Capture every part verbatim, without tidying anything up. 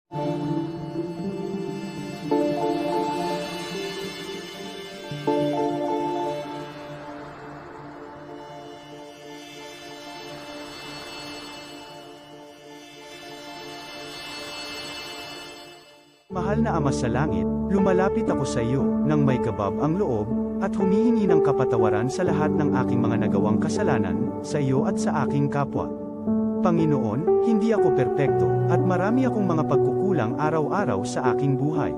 Mahal na Ama sa Langit, lumalapit ako sa iyo nang may kabab ang loob, at humihingi ng kapatawaran sa lahat ng aking mga nagawang kasalanan, sa iyo at sa aking kapwa. Panginoon, hindi ako perpekto, at marami akong mga pagkukulang araw-araw sa aking buhay.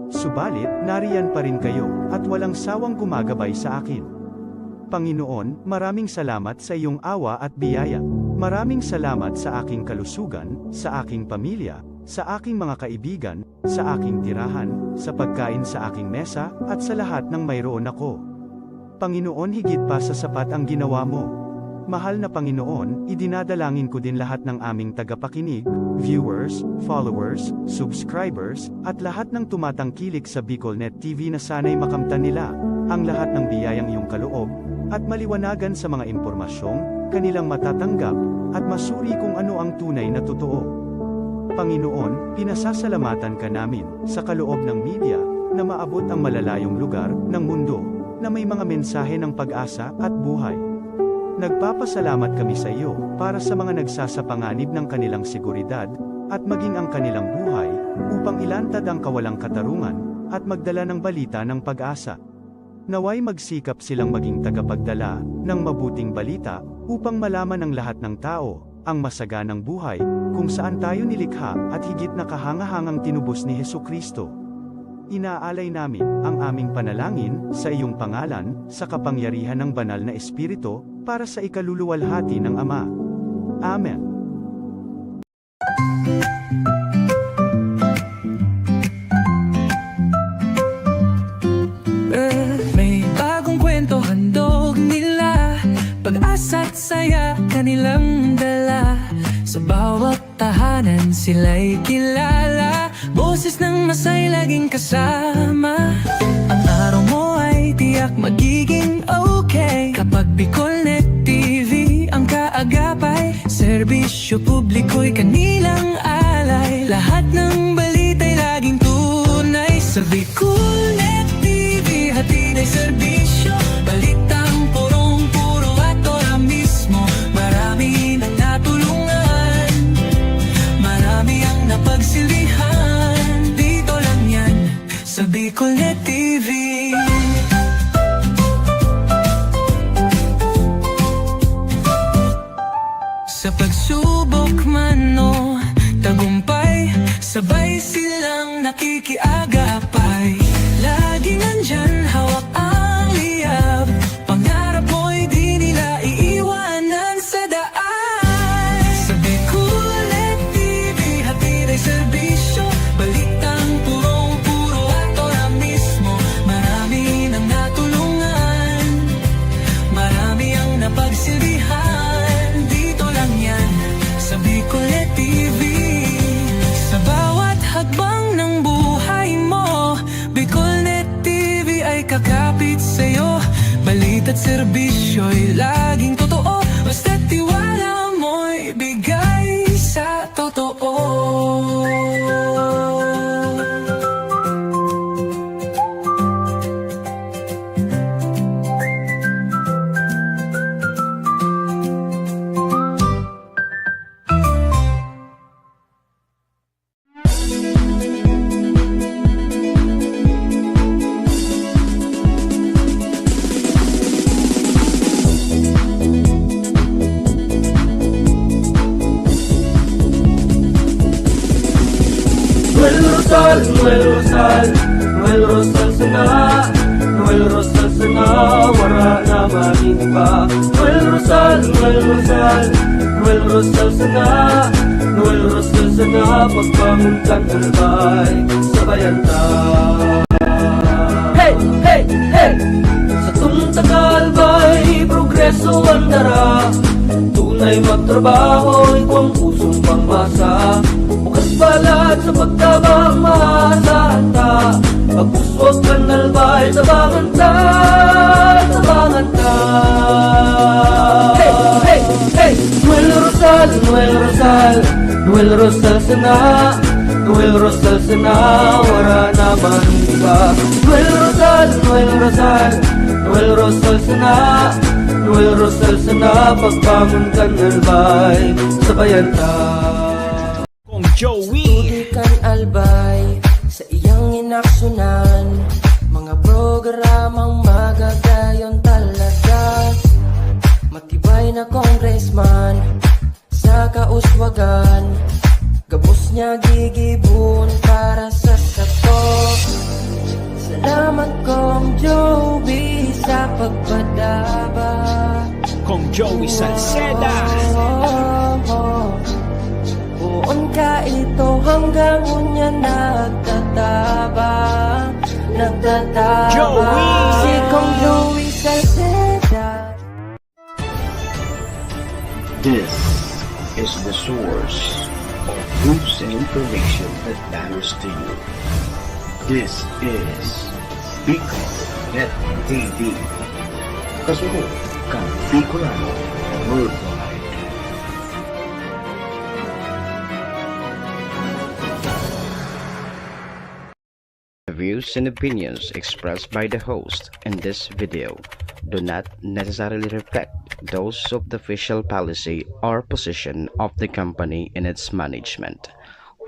Subalit, nariyan pa rin kayo, at walang sawang gumagabay sa akin. Panginoon, maraming salamat sa iyong awa at biyaya. Maraming salamat sa aking kalusugan, sa aking pamilya, sa aking mga kaibigan, sa aking tirahan, sa pagkain sa aking mesa, at sa lahat ng mayroon ako. Panginoon, higit pa sa sapat ang ginawa mo. Mahal na Panginoon, idinadalangin ko din lahat ng aming tagapakinig, viewers, followers, subscribers, at lahat ng tumatangkilik sa BicolNet T V na sana'y makamtan nila ang lahat ng biyayang iyong kaloob, at maliwanagan sa mga impormasyong kanilang matatanggap, at masuri kung ano ang tunay na totoo. Panginoon, pinasasalamatan ka namin sa kaloob ng media na maabot ang malalayong lugar ng mundo na may mga mensahe ng pag-asa at buhay. Nagpapasalamat kami sa iyo para sa mga nagsasapanganib ng kanilang seguridad at maging ang kanilang buhay upang ilantad ang kawalang katarungan at magdala ng balita ng pag-asa. Naway magsikap silang maging tagapagdala ng mabuting balita upang malaman ng lahat ng tao ang masaganang buhay kung saan tayo nilikha at higit na kahangahangang tinubos ni Jesu-Cristo. Inaalay namin ang aming panalangin sa iyong pangalan, sa kapangyarihan ng Banal na Espiritu, para sa ikaluluwalhati ng Ama. Amen. May bagong kwento handog nila, pag-asa't saya kanilang dala. Sa bawat tahanan sila'y kilala, boses ng masay laging kasama. Ang araw mo ay tiyak magiging okay kapag BicolNet T V ang kaagapay. Serbisyo publiko'y kanilang alay. Lahat ng balita'y laging tunay. Sa BicolNet T V, hatid ay serbisyo. Balitang purong-puro at ora mismo. Marami nang natulungan. Marami ang napagsilbihan. Dito lang yan, sa BicolNet T V. Sa pagsubok man o tagumpay, sabay silang nakikiagapay. Laging nandyan, hawak ang liyab. Pangarap mo'y di nila iiwanan sa daan. Sa BicolNet T V, hatid ay serbisyo. Balitang purong-puro at ora mismo. Marami nang natulungan. Marami ang napagsilbihan. Dito lang yan, sa BicolNet T V. Sa bawat hakbang ng buhay mo, BicolNet T V ay kakapit sa'yo. Balita't serbisyo'y laging totoo. Basta't tiwala mo'y bigay sa totoo. Noel Rosal, Noel Rosal, Noel Rosal sana. Noel Rosal sana, wara na magin iba. Noel Rosal, Noel Rosal, Noel Rosal sana. Noel Rosal sana, magbangon kan kalbay, sabayan ta. Hey, hey, hey! Satong ta kalbay, progreso an dara. Tunay magtrabaho, igwang pusong pangmasa. Bukas palad sa pagtabang, maasahan ta. Pagpuswag kan kalbay, tabangan ta, tabangan ta. Hey, hey, hey! Noel Rosal, Noel Rosal, Noel Rosal sana. Noel Rosal sana, wara na man iba. Noel Rosal, Noel Rosal, Noel Rosal sana, Noel Rosal sana, pagbangon kan Albay, sabayan ta. Kong Joey. Tubig kan Albay, sa iyang inaksyunan, mga programang magagayon talaga. Matibay na congressman, sa kauswagan, gabos niya gigibon para sa sato. Salamat, Kong Joey, sa pagpadaba. Kong Joey Salceda. Poon ka ito hanggang unya nagtatabang, nagtatabang. Joey. Si Kong Joey Salceda. This is the source of news and information that matters to you. This is Bicol Net T V. Kasunod kan Bicolano Worldwide. The views and opinions expressed by the host in this video do not necessarily reflect those of the official policy or position of the company and its management.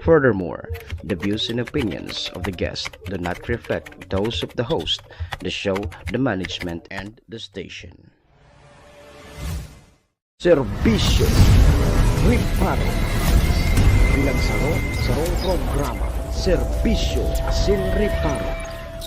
Furthermore, the views and opinions of the guest do not reflect those of the host, the show, the management, and the station. Serbisyo, Reparo. Bilang saro, sarong programa, Serbisyo asin Reparo.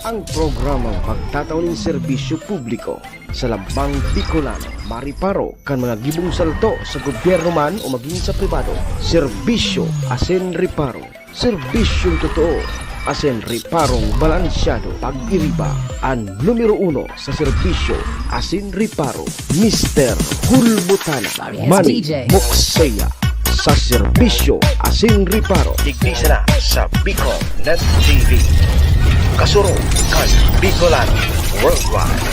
Ang programang pagtatao nin serbisyo publiko sa lambang Bicolano, mariparo kan mga gibong salto sa gobyerno man o magin sa pribado. Serbisyo asin Reparo. Serbisyong totoo asin reparong balansyado. Pag-iriba, an numero uno sa serbisyo asin reparo, Mister Hulbutana, Manny Mokseya, sa serbisyo asin reparo. Digdi sana sa Bicol Net T V. Kasurog kan Bicolano Worldwide.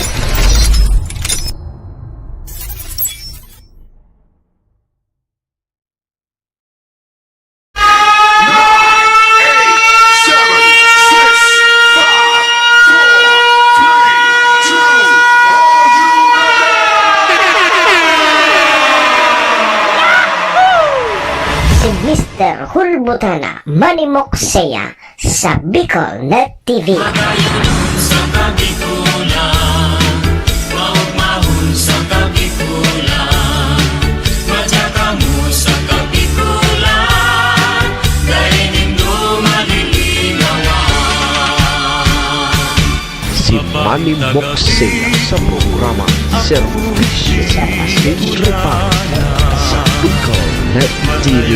Si Mister Hulbutana, Manny Mokseya, sa Bicol Net T V. Matayon sa Kabikolan, maugmahon sa Kabikolan, madya kamo sa Kabikolan, dai nindo malilinawan. Si Manny Mokseya sa programa Serbisyo asin Reparo sa Bicol Net T V.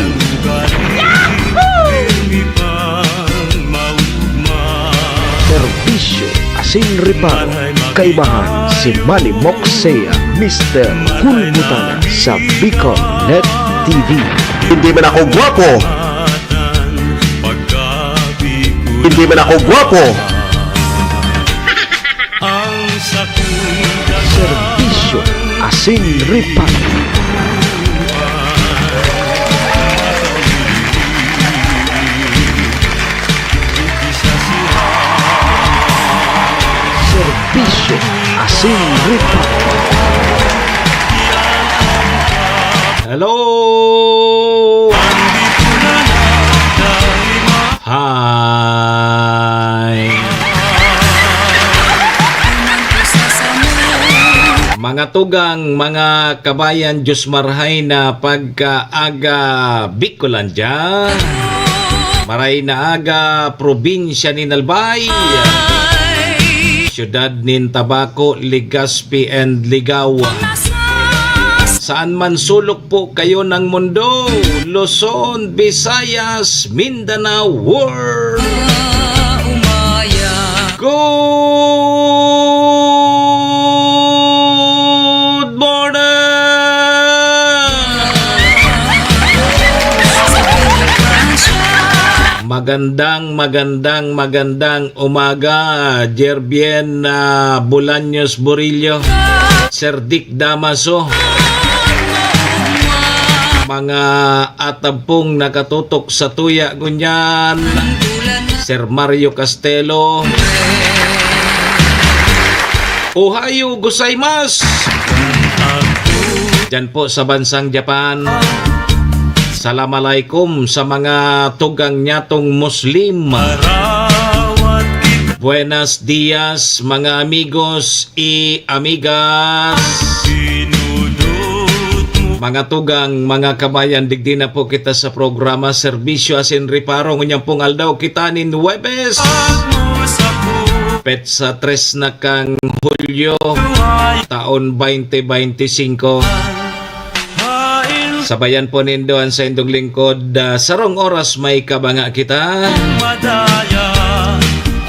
Serbisyo asin reparo, kaibahan si Manny Mokseya, Mister Hulbutana sa Bicol Net T V. Hindi man ako gwapo. Hindi man ako gwapo. Serbisyo asin reparo. Serbisyo asin reparo. Hello! Hi! Mga tugang, mga kabayan, Diyos marhay na pagkaaga, Bicolandia. Maray na aga, probinsya nin Albay, syudad nin Tabaco, Legazpi, and Ligao. Saan man sulok po kayo ng mundo, Luzon, Visayas, Mindanao, world. Good morning! Magandang, magandang, magandang umaga, Jerbien, ah, Bolaños Burillo, Sir Dick Damaso. mga atab pong nakatutok sa tuya ngunyan, Sir Mario Castelo. Ohayo gozaimasu! Diyan po sa bansang Japan. Salam alaikum sa mga tugang nyatong Muslim. Buenas dias, mga amigos y amigas. Mga tugang, mga kabayan, digdi na po kita sa programa Serbisyo asin Reparo. Ngunyan pong aldaw kita nin Huwebes. Petsa tres na kan Hulyo, taon twenty twenty-five. Sabayan po nindo an saindong lingkod, ah, sarong oras may kabanga kita.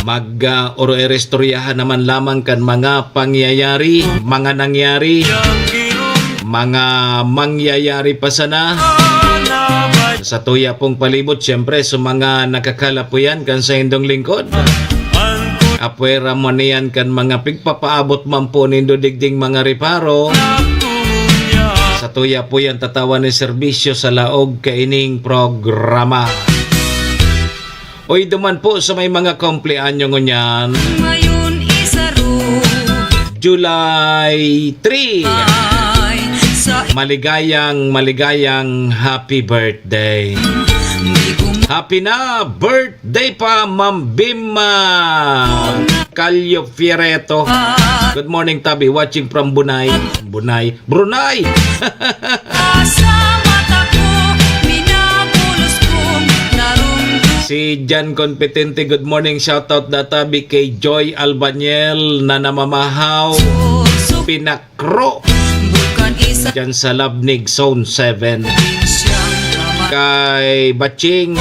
Mag, ah, oro-, iristoryahan naman lamang kan mga pangyayari, mga nangyari, mga mangyayari pa sana. Sa tuya pong palibot, siyempre, sa mga nakakalapuyan kan saindong lingkod. Apwera man iyan kan mga pigpapaabot man po nindo digding mga reparo. Sa tuya po yan tatawan ni serbisyo sa laog kaining programa. Oy, duman po sa may mga kumpleanyo ngunyan. Ngayon isaro July three. Ay, sa Maligayang, maligayang happy birthday. Di ko Happy na birthday pa, Ma'am Bim, ah, Calio Fiereto. Good morning, Tabi. Watching from Bunay. Bunay. Brunei! Sa mata ko, minabulos kong narumdum- Si Jan Competente, good morning. Shoutout da Tabi kay Joy Albaniel na namamahaw. Pinakro. Bukan isa Diyan sa Labnig, Zone seven. Din siyang kamay. Kay Batching.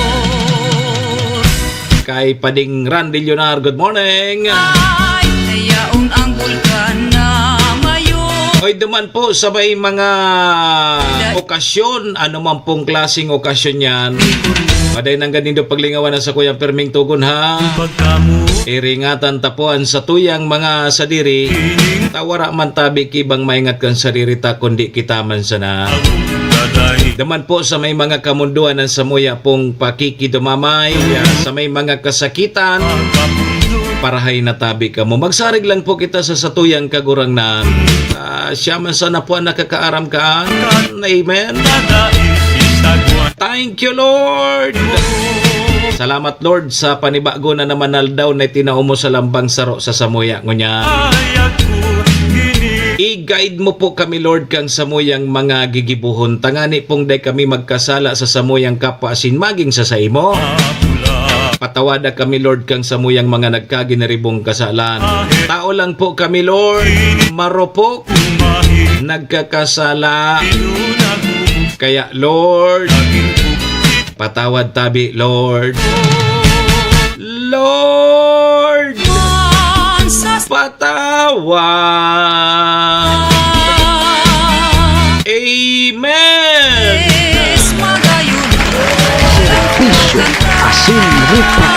Kay Pading Randy Leonar, good morning. Ay, yaon ang bulkan na mayo. Oy, duman po sa may mga okasyon, ano man pong klaseng okasyon yan, maday nang ganindo paglingawan ang sakuyang perming tugon, ha? Pagkamu- Iringatan ta po an satuyang mga sadiri, ta wara man tabi kibang maingat kan sadiri ta, kundi kita man sana. Daman po sa may mga kamundoan ang samuya pong pakikidumamay, ah, sa may mga kasakitan, parahay na tabi kamo. Magsarig lang po kita sa satuyang Kagurangnan. Ah, siya man sana po ang nakakaaram kaan. Amen. Thank you, Lord. Salamat, Lord, sa panibago na naman na aldaw na itinao mo sa lambang saro sa samuya ngunyan. I-guide mo po kami, Lord, kan samuyang mga gigibohon, tangani pong dai kami magkasala sa samuyang kapwa asin magin sa saimo. Patawada kami, Lord, kan samuyang mga nagkaginiribong kasalan. Tao lang po kami, Lord, marupok, nagkakasala. Kaya, Lord, patawad tabi, Lord. Lord, patawad. Amen. Serbisyo asin rupa.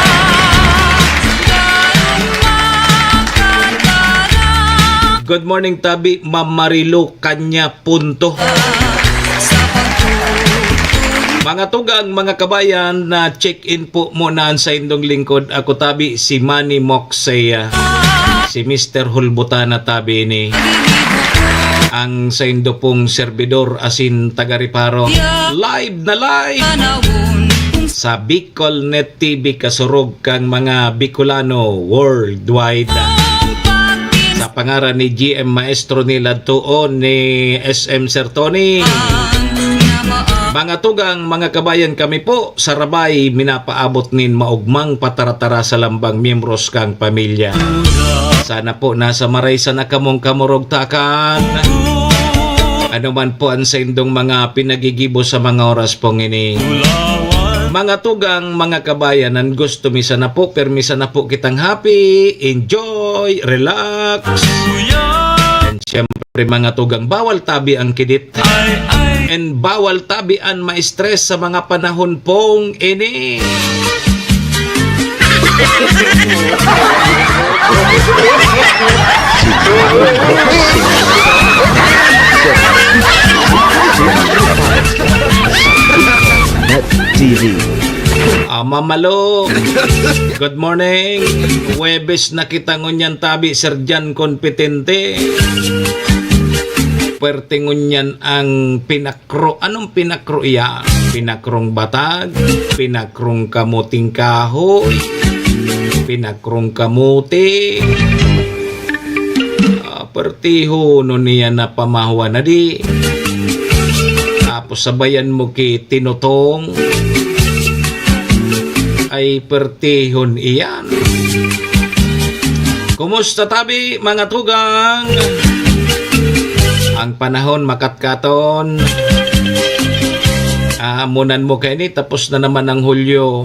Good morning, tabi, Ma'am Marilu Kanya Punto. Mga tugang, mga kabayan, na check-in po muna an saindong lingkod. Ako tabi, si Manny Moxey, ah, si Mister Hulbutana tabi ini. Ang saindo pong serbidor asin taga-reparo. Live na live sa Bicol Net T V, kasurog kang mga Bicolano worldwide. Sa pangaran ni G M Maestro ni Ladtoon ni S M Sir Tony. Mga tugang, mga kabayan, kami po sa Rabay, minapaabot nin maogmang pataratara sa lambang miyembros kang pamilya. Sana po nasa maraysa na kamong kamurugtakan. Ano man po ang saindong mga pinagigibo sa mga oras pong ini. Mga tugang, mga kabayan, ang gusto mi sana po, permi sana po kitang happy, enjoy, relax. And syempre, mga tugang, bawal tabi ang kidit. And bawal tabi an ma-stress sa mga panahon pong ini. Net T V. Ah, Mama Lo, good morning. Huwebes na kita ngunyan tabi, Sir Jan Competente. Pwerte ngunyan ang pinakro. Anong pinakro iya? Pinakrong batag, pinakrong kamuting kahoy, pinakrong kamote. Ah, pertihonon niya na pamahawan na di. Tapos sabayan mo ki tinutong. Ay pertihon iyan. Kumusta tabi, mga tugang? Ang panahon makatkaton. Ah, amunan mo kaini, tapos na naman ang Hulyo.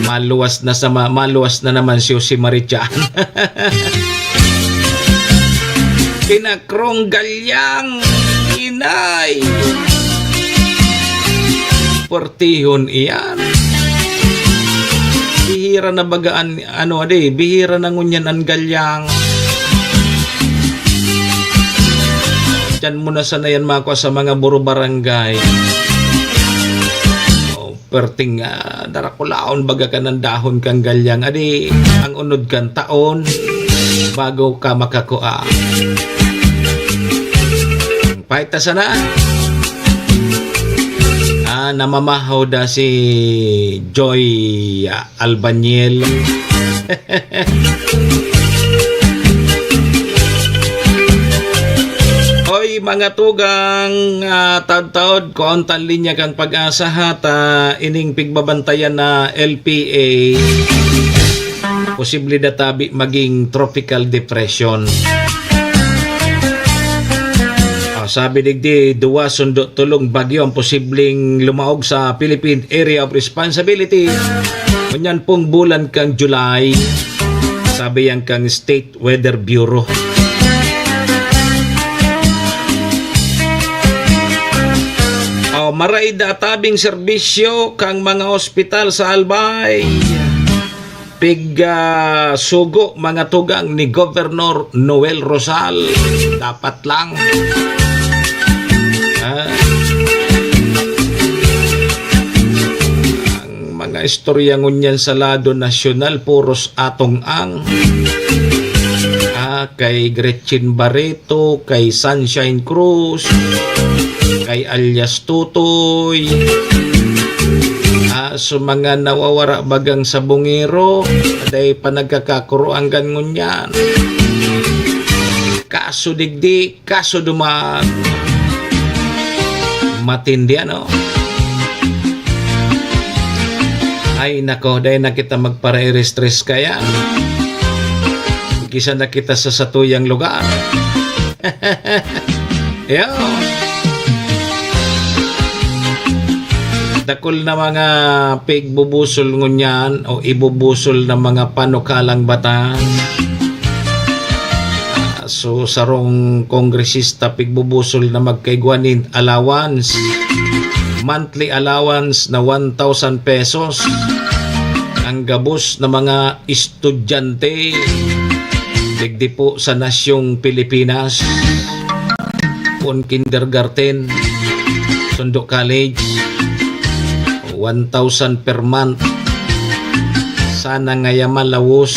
Maluwas na sa ma-, maluwas na naman si Jose Marichan. Pinakrong galyang, inay. Pwertehon iyan. Bihira na baga an, ano, adi, bihira na ngunyan an galyang. Diyan mo na sana yan makwa sa mga buro barangay. Oh, perting, ah, darakulaon baga ka ng dahon kang galyang. Adi, ang unod kan taon, bago ka makakua. Paita sana. Ah, namamahaw da si Joy, ah, Albanyel. Oy, mga tugang, ah, taod-taod, kuon ta linya kang Pag-asa ha, ta ining pigbabantayan na L P A, posible na tabi maging tropical depression. Ah, sabi digdi, duwa sundo tolong bagyo ang posibleng lumaog sa Philippine Area of Responsibility. Ngunyan pong bulan kang July, sabi yan kang State Weather Bureau. Oh, maray da tabing serbisyo kang mga ospital sa Albay. Pig, ah, sugo mga tugang ni Governor Noel Rosal. Dapat lang. Ah. Ang mga istorya ngunyan sa lado nasyonal, puros atong ang, ah, kay Gretchen Barreto, kay Sunshine Cruz, kay alias Tutoy. Ah, so mga nawawara bagang sabongero, dai pa nagkakakuro anggan ngunyan. Kaso digdi, kaso duman. Matindi, ano? Ay, nako, dai na kita magpara-stress kaya. Kisa na kita sa satuyang lugar. Yo. Dakul na mga pigbubusol ngunyan o ibubusol na mga panukalang batas. Ah, so, sarong kongresista pigbubusol na magkaigwa nin allowance, monthly allowance na one thousand pesos. Ang gabos na mga estudyante digdi po sa nasyong Pilipinas, kun kindergarten, sundo college, one thousand per month. Sana ngaya malawos,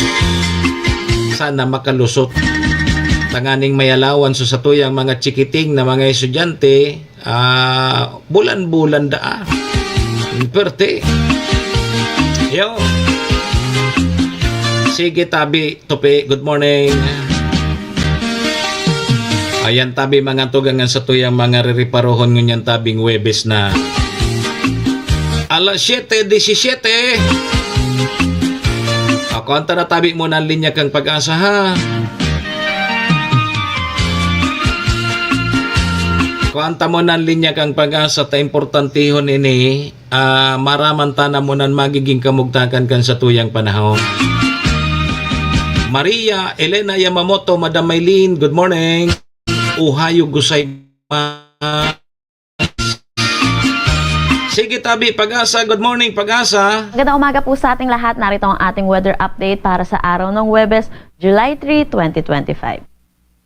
sana makalusot. Tanganing may allowance sa satuyang mga chikiting na mga estudyante, ah, bulan-bulan daa. Perte. Yo. Sige, tabi, Tupi. Good morning. Ayan, tabi, mga tugang, ang satuyang mga rereparohon ngunyan tabing Huwebes na. Alas siyete disisiyete. Ako ang tanatabi mo ng linya kang Pag-asa, ha? Kuanta mo nan linya kang Pag-asa ta importantehon ini, ah, maraman ta na mo nan magiging kamugtakan kan satuyang panahon. Maria Elena Yamamoto, Madam Maylene, good morning. Ohayo gozaimasu. Sige, tabi, Pag-asa. Good morning, Pag-asa. Magandang umaga po sa ating lahat. Narito ang ating weather update para sa araw ng Huwebes, July three, twenty twenty-five.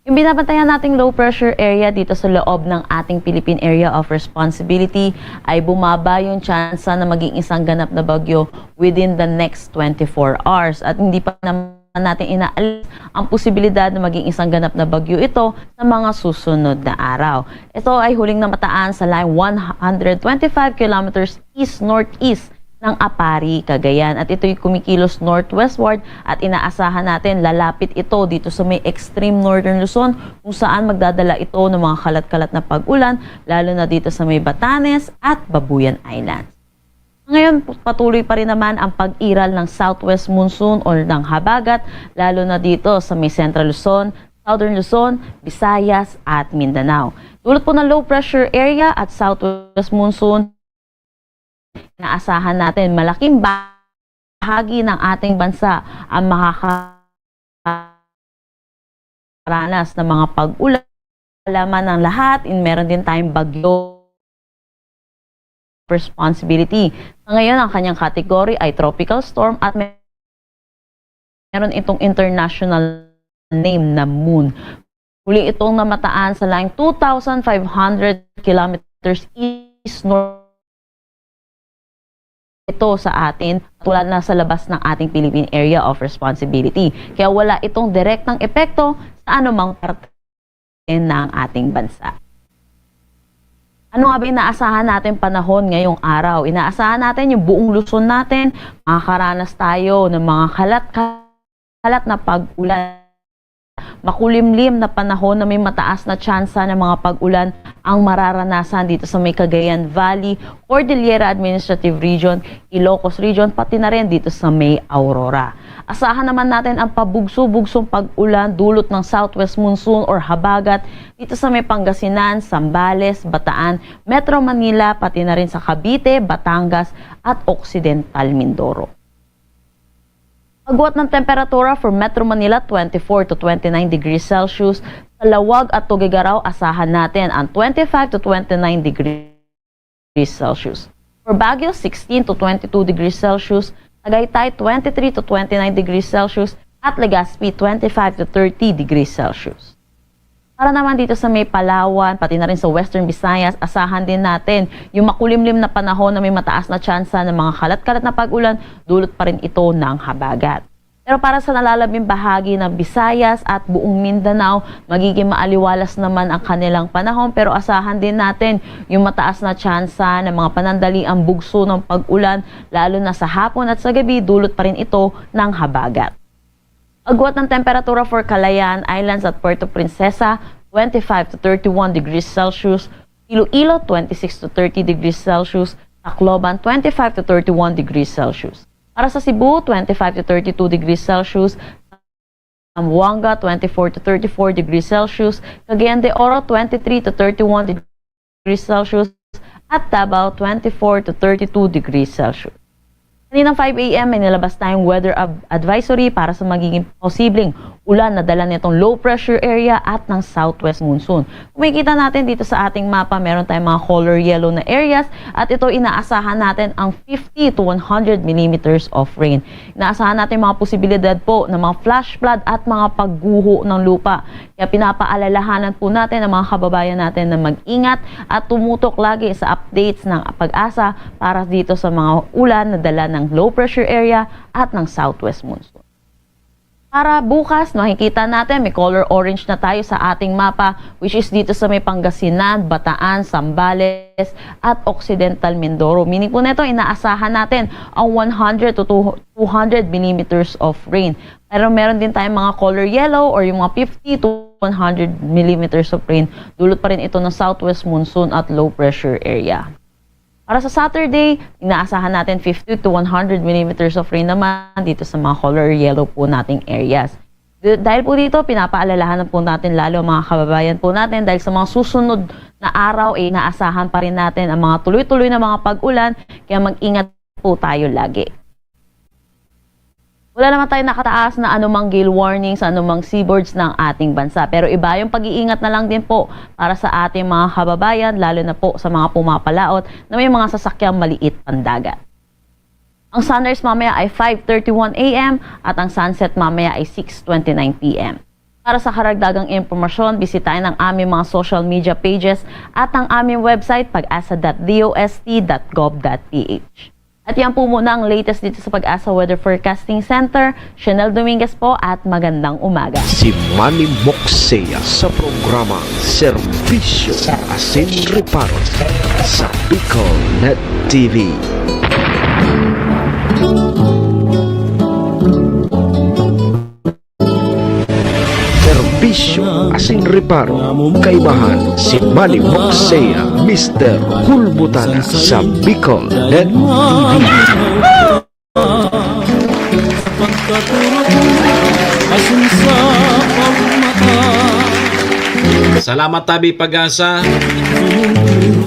Yung binabantayan nating low pressure area dito sa loob ng ating Philippine Area of Responsibility ay bumaba yung tsansa na maging isang ganap na bagyo within the next twenty-four hours. At hindi pa naman natin inaalis ang posibilidad na maging isang ganap na bagyo ito sa mga susunod na araw. Ito ay huling namataan sa line one hundred twenty-five kilometers east-northeast ng Aparri, Cagayan. At ito'y kumikilos northwestward at inaasahan natin lalapit ito dito sa may extreme northern Luzon, kung saan magdadala ito ng mga kalat-kalat na pag-ulan, lalo na dito sa may Batanes at Babuyan Islands. Ngayon, patuloy pa rin naman ang pag-iral ng southwest monsoon o ng habagat, lalo na dito sa may Central Luzon, Southern Luzon, Visayas at Mindanao. Dulot po ng low pressure area at southwest monsoon, inaasahan natin malaking bahagi ng ating bansa ang makakaranas ng mga pag-ulan. Alaman ng lahat, in meron din tayong bagyo responsibility. Sa ngayon, ang kanyang category ay tropical storm at may meron itong international name na Moon. Huli itong namataan sa laing two thousand five hundred kilometers east-north ito sa atin at wala na sa labas ng ating Philippine Area of Responsibility. Kaya wala itong direktang epekto sa anumang parte ng ating bansa. Ano nga ba inaasahan natin panahon ngayong araw? Inaasahan natin yung buong Luzon natin, makakaranas tayo ng mga kalat-kalat na pag-ulan. Makulimlim na panahon na may mataas na tsansa ng mga pag-ulan ang mararanasan dito sa may Cagayan Valley, Cordillera Administrative Region, Ilocos Region, pati na rin dito sa may Aurora. Asahan naman natin ang pabugso-bugsong pag-ulan dulot ng southwest monsoon or habagat dito sa may Pangasinan, Zambales, Bataan, Metro Manila, pati na rin sa Cavite, Batangas at Occidental Mindoro. Pagwat ng temperatura for Metro Manila, twenty-four to twenty-nine degrees Celsius. Sa Laoag at Tuguegarao, asahan natin ang twenty-five to twenty-nine degrees Celsius. For Baguio, sixteen to twenty-two degrees Celsius. Tagaytay, twenty-three to twenty-nine degrees Celsius. At Legazpi, twenty-five to thirty degrees Celsius. Para naman dito sa may Palawan, pati na rin sa Western Visayas, asahan din natin yung makulimlim na panahon na may mataas na tsansa ng mga kalat-kalat na pag-ulan, dulot pa rin ito ng habagat. Pero para sa nalalabing bahagi ng Visayas at buong Mindanao, magiging maaliwalas naman ang kanilang panahon, pero asahan din natin yung mataas na tsansa ng mga panandaliang bugso ng pag-ulan, lalo na sa hapon at sa gabi, dulot pa rin ito ng habagat. Agwat ng temperatura for Calayan Islands at Puerto Princesa, twenty-five to thirty-one degrees Celsius. Iloilo, twenty-six to thirty degrees Celsius. Tacloban, twenty-five to thirty-one degrees Celsius. Para sa Cebu, twenty-five to thirty-two degrees Celsius. Zamboanga, twenty-four to thirty-four degrees Celsius. Cagayan de Oro, twenty-three to thirty-one degrees Celsius. At Davao, twenty-four to thirty-two degrees Celsius. Kaninang five A M, may nilabas tayong weather ab-, advisory para sa magiging posibleng ulan na dala nitong low pressure area at ng southwest monsoon. Kung makikita natin dito sa ating mapa, meron tayong mga color yellow na areas at ito inaasahan natin ang fifty to one hundred millimeters of rain. Inaasahan natin mga posibilidad po ng mga flash flood at mga pagguho ng lupa. Kaya pinapaalalahanan po natin ang mga kababayan natin na mag-ingat at tumutok lagi sa updates ng PAGASA para dito sa mga ulan na dala ng low pressure area at ng southwest monsoon. Para bukas, makikita natin may color orange na tayo sa ating mapa, which is dito sa may Pangasinan, Bataan, Zambales, at Occidental Mindoro. Meaning po nito, inaasahan natin ang one hundred to two hundred millimeters of rain. Pero meron din tayong mga color yellow or yung mga fifty to one hundred millimeters of rain. Dulot pa rin ito ng southwest monsoon at low pressure area. Para sa Saturday, inaasahan natin fifty to one hundred millimeters of rain naman dito sa mga color yellow po nating areas. D-, dahil po dito, pinapaalalahanan po natin lalo ang mga kababayan po natin dahil sa mga susunod na araw, eh, inaasahan pa rin natin ang mga tuloy-tuloy na mga pag-ulan, kaya mag-ingat po tayo lagi. Wala naman tayong nakataas na anumang gale warning sa anumang seaboards ng ating bansa. Pero iba yung pag-iingat na lang din po para sa ating mga kababayan, lalo na po sa mga pumapalaot na may mga sasakyang maliit pandagat. Ang sunrise mamaya ay five thirty-one A M at ang sunset mamaya ay six twenty-nine P M. Para sa karagdagang impormasyon, bisitahin ang aming mga social media pages at ang aming website, pag asa dot D O S T dot gov dot P H. At yan po muna ang latest dito sa Pag-asa Weather Forecasting Center. Chanel Dominguez po at magandang umaga. Si Manny Moxea sa programa Serbisyo Asin Reparo sa Bicol Net T V. Serbisyo asin reparo, kaibahan si Manny Moxea, Mister Hulbutana sa Bicol Net T V. Pagkatulog mo, asin sa pagmata. Salamat tabi Pag-asa.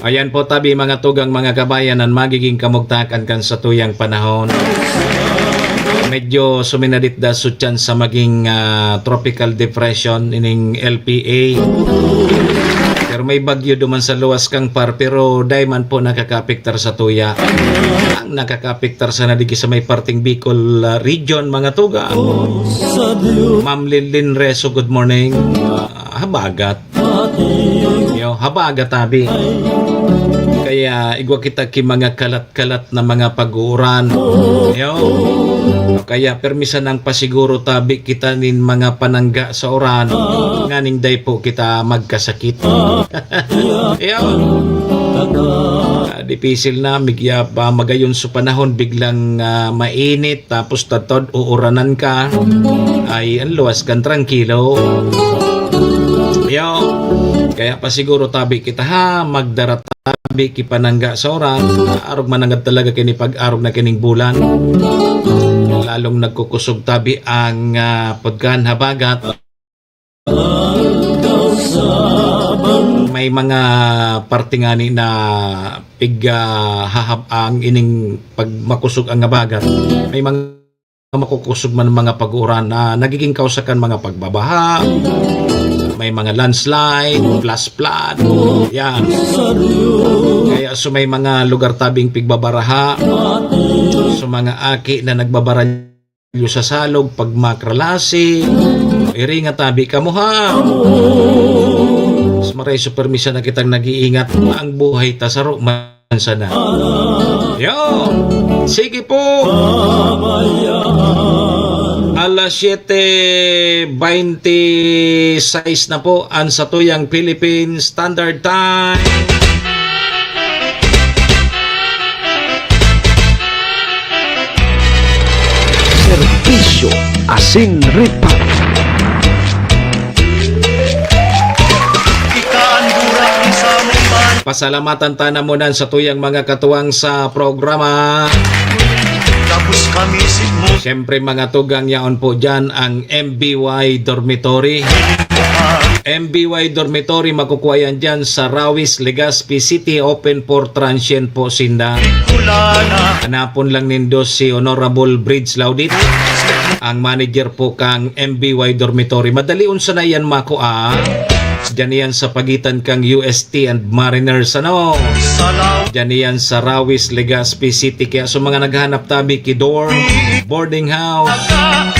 Ayan po tabi mga tugang, mga kabayan, ang magiging kamugtakan kan satuyang panahon. Medyo suminadit da sutyan sa maging ah, tropical depression ining L P A. Pero may bagyo duman sa luwas kang par, pero dai man po nakakaapektar sa tuya. Ang nakakaapektar sana digi sa may parting Bicol ah, region, mga tugang. Ma'am Linlin Reso, good morning. Ah, habagat. Yo, habagat tabi. Kaya igwa kita ki mga kalat-kalat na mga pag-uuran. Yo. Kaya permisan ang pasiguro tabi kita nin mga panangga sa uran nganing dai po kita magkasakit. Yo. Ah, dipisil na, migya pa magayon sa panahon, biglang ah, mainit, tapos tatod uuranan ka, ay ang luwas kan trangkilo. Yo, kaya pa siguro tabi kita ha, magdara tabi ki panangga sa uran, arog mananggad talaga kini pag-arog na kining bulan. Lalong nagkukusog tabi ang ah, pagkahan habagat. May mga parte ngani na pig ah, hahab ang ining pag makusog ang habagat. May mga makukusog man mga pag-uran na nagiging kausa kan mga pagbabaha, may mga landslide, flash flood, yan. Kaya so may mga lugar tabing pigbabaraha, so mga aki na nagbabaralyo sa salog, pagmakralasi, iringa tabi kamo ha. Mas maray so permisan na kitang nag-iingat, ang buhay ta saro man sana. Yo! Sige po! Alas siete veintiseis na po ang satuyang Philippine Standard Time. Serbisyo asin reparo. Ika an burak ni samong ban. Pasalamatan ta na muna sa tuyang mga katuwang sa programa. Tapos kami si mo. Siyempre mga tugang, yaon po dyan ang M B Y Dormitory. M B Y Dormitory, makukuha yan dyan sa Rawis, Legazpi City. Open for transient po sinda. Kulana. Hanapon lang nindo si Honorable Bridge Laudit, ang manager po kang M B Y Dormitory. Madali unsa na yan makua. Diyan yan sa pagitan kang U S T and Mariners, ano? Salaw. Diyan yan sa Rawis, Legazpi City. Kaya sa mga naghahanap tabi ki dorm, boarding house, ah,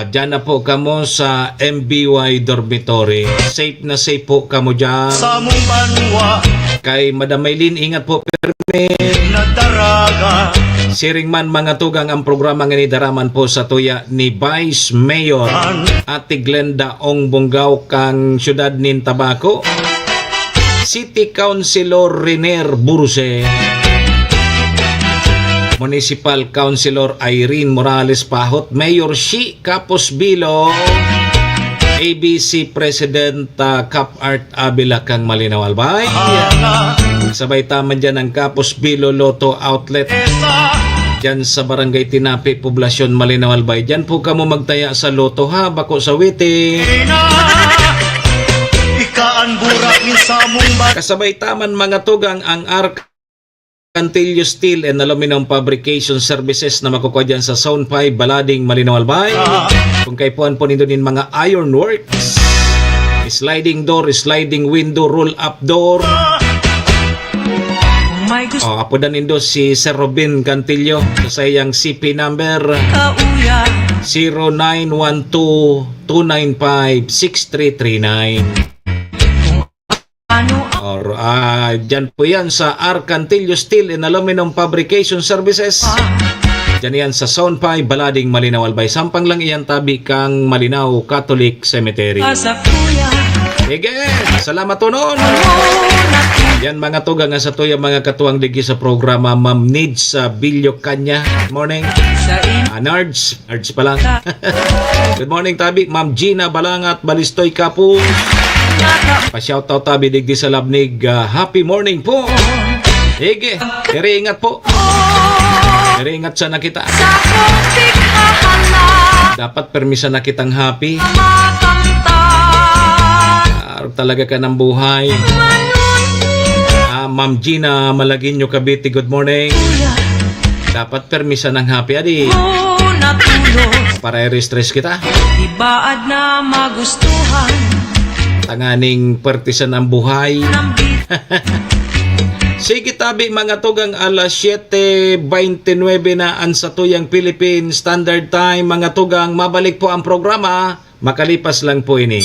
diyan na po kamo sa M B Y Dormitory. Safe na safe po kamo diyan. Samong banwa. Kay Madam Maylin, ingat po permi. Nadaraga. Siring man mga tugang, ang programa ngani daraman po sa tuya ni Vice Mayor Ate Glenda Ong Bongao kang siyudad nin Tabaco, City Councilor Riner Burse, Municipal Councilor Irene Morales Pahot, Mayor Shi Capos Bilo, A B C President ah, Cap Art Avila kang Malinaw Albay. Sabay taman dyan ang Capos Bilo Lotto Outlet. Dyan sa Barangay Tinapi, Poblacion, Malinaw Albay. Dyan po kamo magtaya sa Lotto ha, bako sa Witi. Ika an burak ni samong ban. Kasabay taman mga tugang ang Arc Cantillo Steel and Aluminum Fabrication Services na makukuha dyan sa Zone five, Balading, Malinaw, Albay. Kung kaipuhan po nindo nin mga ironworks, sliding door, sliding window, roll-up door. My gusto O, apodan nindo si Sir Robin Cantillo sa sayang C P number. Kauya. zero nine one two, two nine five, six three three nine. Or, ah, dyan po yan sa Arcantillo Steel and Aluminum Fabrication Services. Dyan yan sa Zone five, Balading, Malinao, Albay. Sampang lang iyan tabi kang Malinao Catholic Cemetery. Sige, salamat po noon. Yan mga tugang nga sa tuya mga katuwang digi sa programa, Ma'am Nids, ah, Bilyo Kanya. Good morning. Ah, Nards, Nards pa lang. Good morning, tabi. Ma'am Gina Balangat, Balistoy, Kapu. Pa-shoutout tabi digdi sa Labnig. Ah, happy morning po. Sige, iri ingat po. Iri ingat sana kita. Dapat permisa na kitang happy. Arog talaga ka ng buhay. Ah, Ma'am Gina Malagueño, Cavite, good morning. Dapat permisa ng happy, adi. Para i-stress kita. Ibaad na magustuhan. Tanganing pertisan ang buhay. Sige tabi mga tugang, alas siyete beintinuebe na ang satuyang Philippine Standard Time. Mga tugang, mabalik po ang programa. Makalipas lang po ini.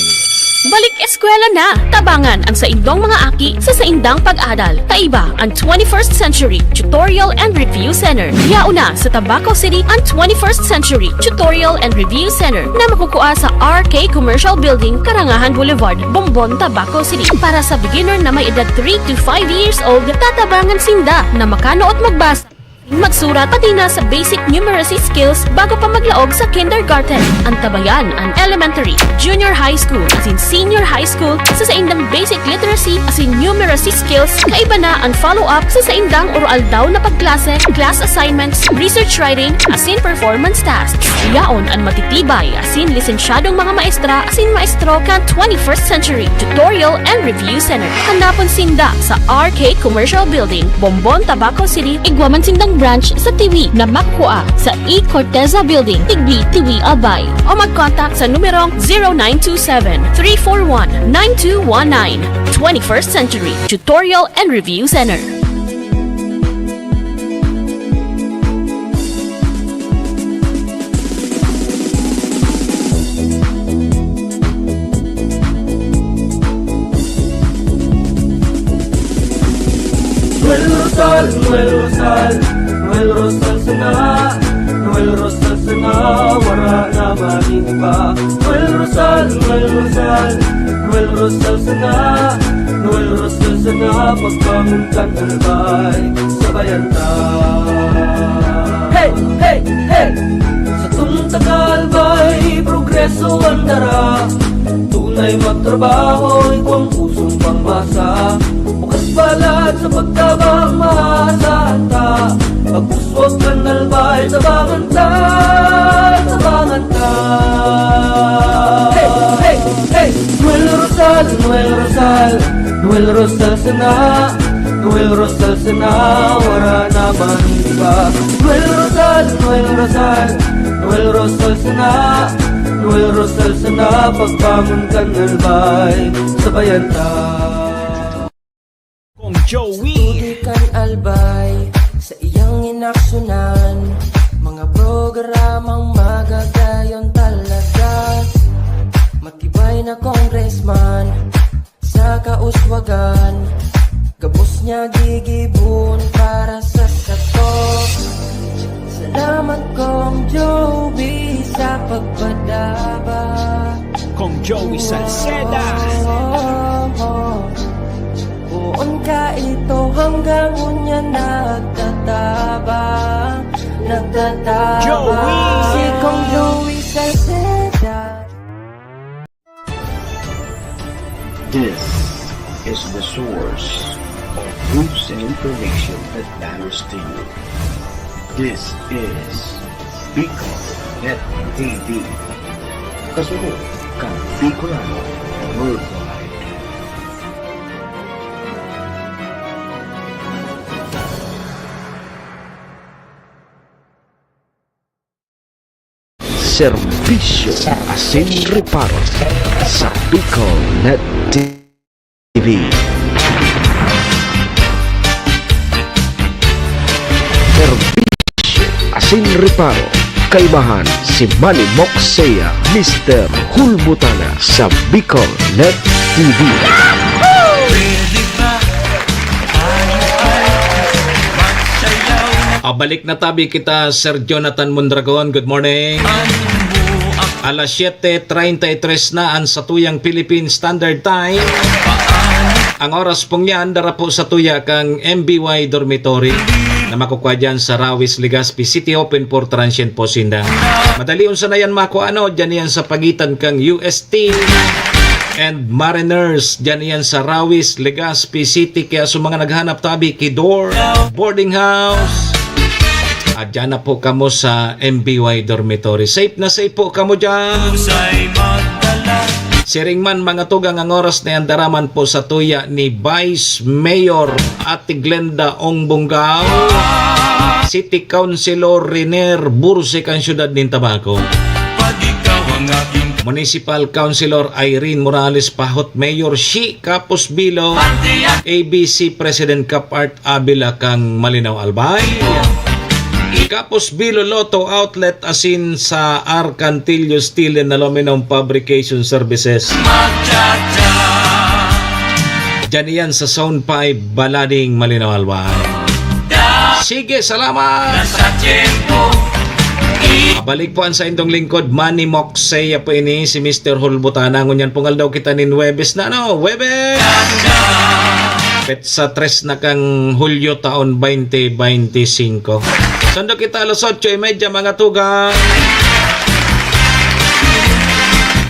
Balik eskwela na! Tabangan ang saindong mga aki sa saindang pag-adal. Kaiba ang twenty-first Century Tutorial and Review Center. Yaon na sa Tabaco City ang twenty-first Century Tutorial and Review Center na makukua sa R K Commercial Building, Karangahan Boulevard, Bombon, Tabaco City. Para sa beginner na may edad three to five years old, tatabangan sinda na makanood magbasa, magsurat, pati na sa basic numeracy skills bago pa maglaog sa kindergarten. Antabayan ang elementary, junior high school, asin senior high school sa saindang basic literacy asin numeracy skills. Kaiba na ang follow-up sa saindang oro-aldaw na pagklase, class assignments, research writing, asin performance tasks. Yaon an matitibay asin lisensyadong mga maestra asin maestro kan twenty-first Century Tutorial and Review Center. Hanapon sinda sa R K Commercial Building, Bombon, Tabaco City. Igwa man sindang branch sa Tiwi na makukua sa E Corteza Building, Tigbi, Tiwi, Albay. O mag-contact sa numerong zero nine two seven, three four one, nine two one nine. Twenty-first Century Tutorial and Review Center. Noel Rosal, Noel Rosal, Noel Rosal sana, Noel Rosal sana, wara na manin iba. Noel Rosal, Noel Rosal, Noel Rosal sana, Noel Rosal sana, pagbangon kan albay, sabayan ta. Hey, hey, hey! Sa tunta ka albay, progreso ang dara. Tunay magtrabaho, igwang pusong pangmasa. Bukas palad sa pagtabang, maasahan ta. Pag-uswag kan albay, tabangan ta, tabangan ta. Hey, hey, hey! Noel Rosal, Noel Rosal, Noel Rosal sana, Noel Rosal sana, wara na man iba. Noel Rosal, Noel Rosal, Noel Rosal sana, Noel Rosal sana, pagbangon kan albay, sabayan ta. Kong Joey. Tubig kan albay, sa iyang inaksyonan, mga programang magagayon talaga. Matibay na congressman, sa kauswagan, gabos niya gigibon para sa sato. Salamat, Kong Joey, sa pagpadaba. Kong Joey Salceda. Oh, oh, oh. Poon ka ito hanggang unya nagtatabang, nagtatabang. Joey! Si Kong Joey Salceda. This is the source of news and information that matters to you. This is Bicol Net T V. Kasunod kan Bicolano Worldwide. Serbisyo asin reparo sa Bicol Net T V. Serbisyo asin reparo Kaibahan si Manny Moxea, Mister Hulbutana sa Bicol Net T V. Ah, balik na tabi kita, Sir Jonathan Mondragon. Good morning. Alas siyete treinta y tres na an satuyang Philippine Standard Time. Ang oras pong yan, dara po satuya kang M B Y Dormitory na makukwa dyan sa Rawis, Legazpi City, open for transient po sinda. Madali unsa na yan makua, ano, dyan yan sa pagitan kang U S T and Mariners, dyan yan sa Rawis, Legazpi City. Kaya sa mga naghanap tabi, ki door, boarding house, at dyan na po kamo sa M B Y Dormitory. Safe na safe po kamo dyan. Siring man, mga tugang, ang oras na yan, dara man po satuya ni Vice Mayor Ate Glenda Ong Bongao, City Councilor Riner Bursik ang siyudad nin Tabaco, Municipal Councilor Irene Morales Pahot, Mayor Shi Kapos Bilo, A B C President Kap Art Abila kang Malinao Albay. Kapos Bilo Lotto Outlet asin sa Arcantillo Steel and Aluminum Fabrication Services. Diyan iyan sa Zone five, Balading, Malinao Albay. Sige, salamat! Balik po ang saindong lingkod, Manny Moxea po ini, si Mister Hulbutana. Ngunyan pong aldaw kita nin Huwebes na, ano? Huwebes! Petsa tres na kang Hulyo taon twenty twenty-five. Sundo kita alas otso y media, mga tugang.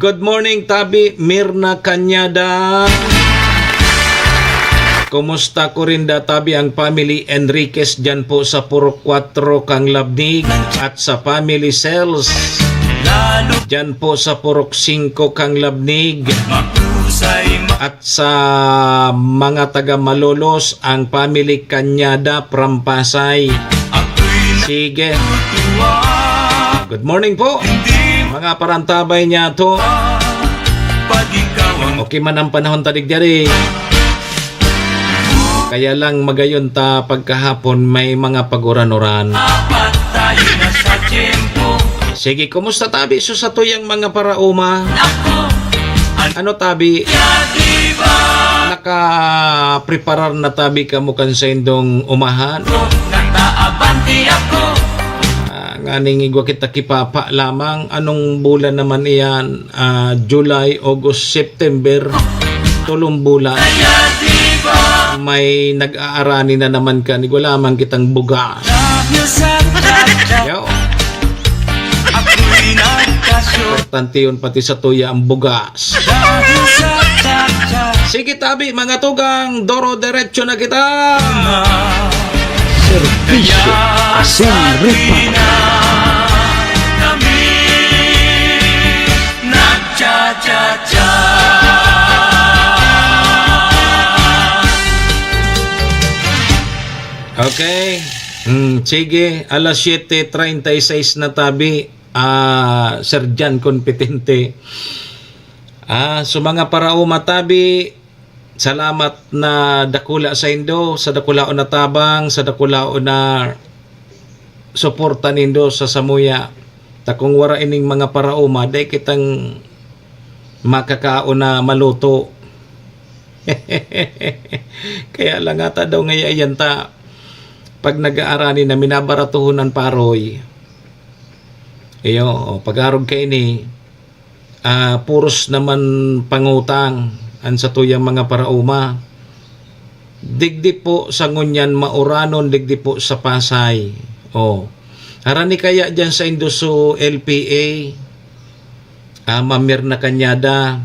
Good morning, Tabi Mirna Cañada. Kumusta ko rin da, Tabi, ang family Enriquez dyan po sa Purok kwatro kang Labnig at sa family Cells dyan po sa Purok singko kang Labnig at sa mga taga Malolos, ang family Cañada from Pasay. Sige. Good morning po, mga parantabay niya to. Okay man ang panahon tadig diri. Kaya lang, magayon ta pagkahapon may mga paguran-uran. Sige, kumusta, Tabi, so satuyang mga paraoma? Ano, Tabi? Nakapreparar na, Tabi, kamo kan saindong umahan? Ah, nganing igwa kita kipapa lamang, anong bulan naman iyan? Ah, July, August, September, tolong bulan. May nag-aarani na naman kan igwa lamang kitang bugas. Yo. Importante yun, pati satuya ang bugas. Sige, Tabi, mga tugang, doro-derecho na kita. Serbisyo asin reparo. Okay. Hmm, sige, alas siyete treinta y seis na, Tabi. Ah, Sir Jan Competente. Ah, so, mga paraoma, Tabi, salamat na dakula saindo, sa dakulaon na tabang, sa dakulaon na suporta nindo sa samuya. Ta kung wara ining mga paraoma, dai kitang makakaon na maluto. Kaya lang ata daw ngayon ta, pag nag-aarani na, minabaratuhon an paroy. Iyo, o, pag-arog kaini, ah, puros naman pangutang an satuyang mga paraoma. Digdi po sa ngunyan mauranon, digdi po sa Pasay. O, harani kaya diyan sa Indoso L P A, ah, Ma'am Mirna Cañada.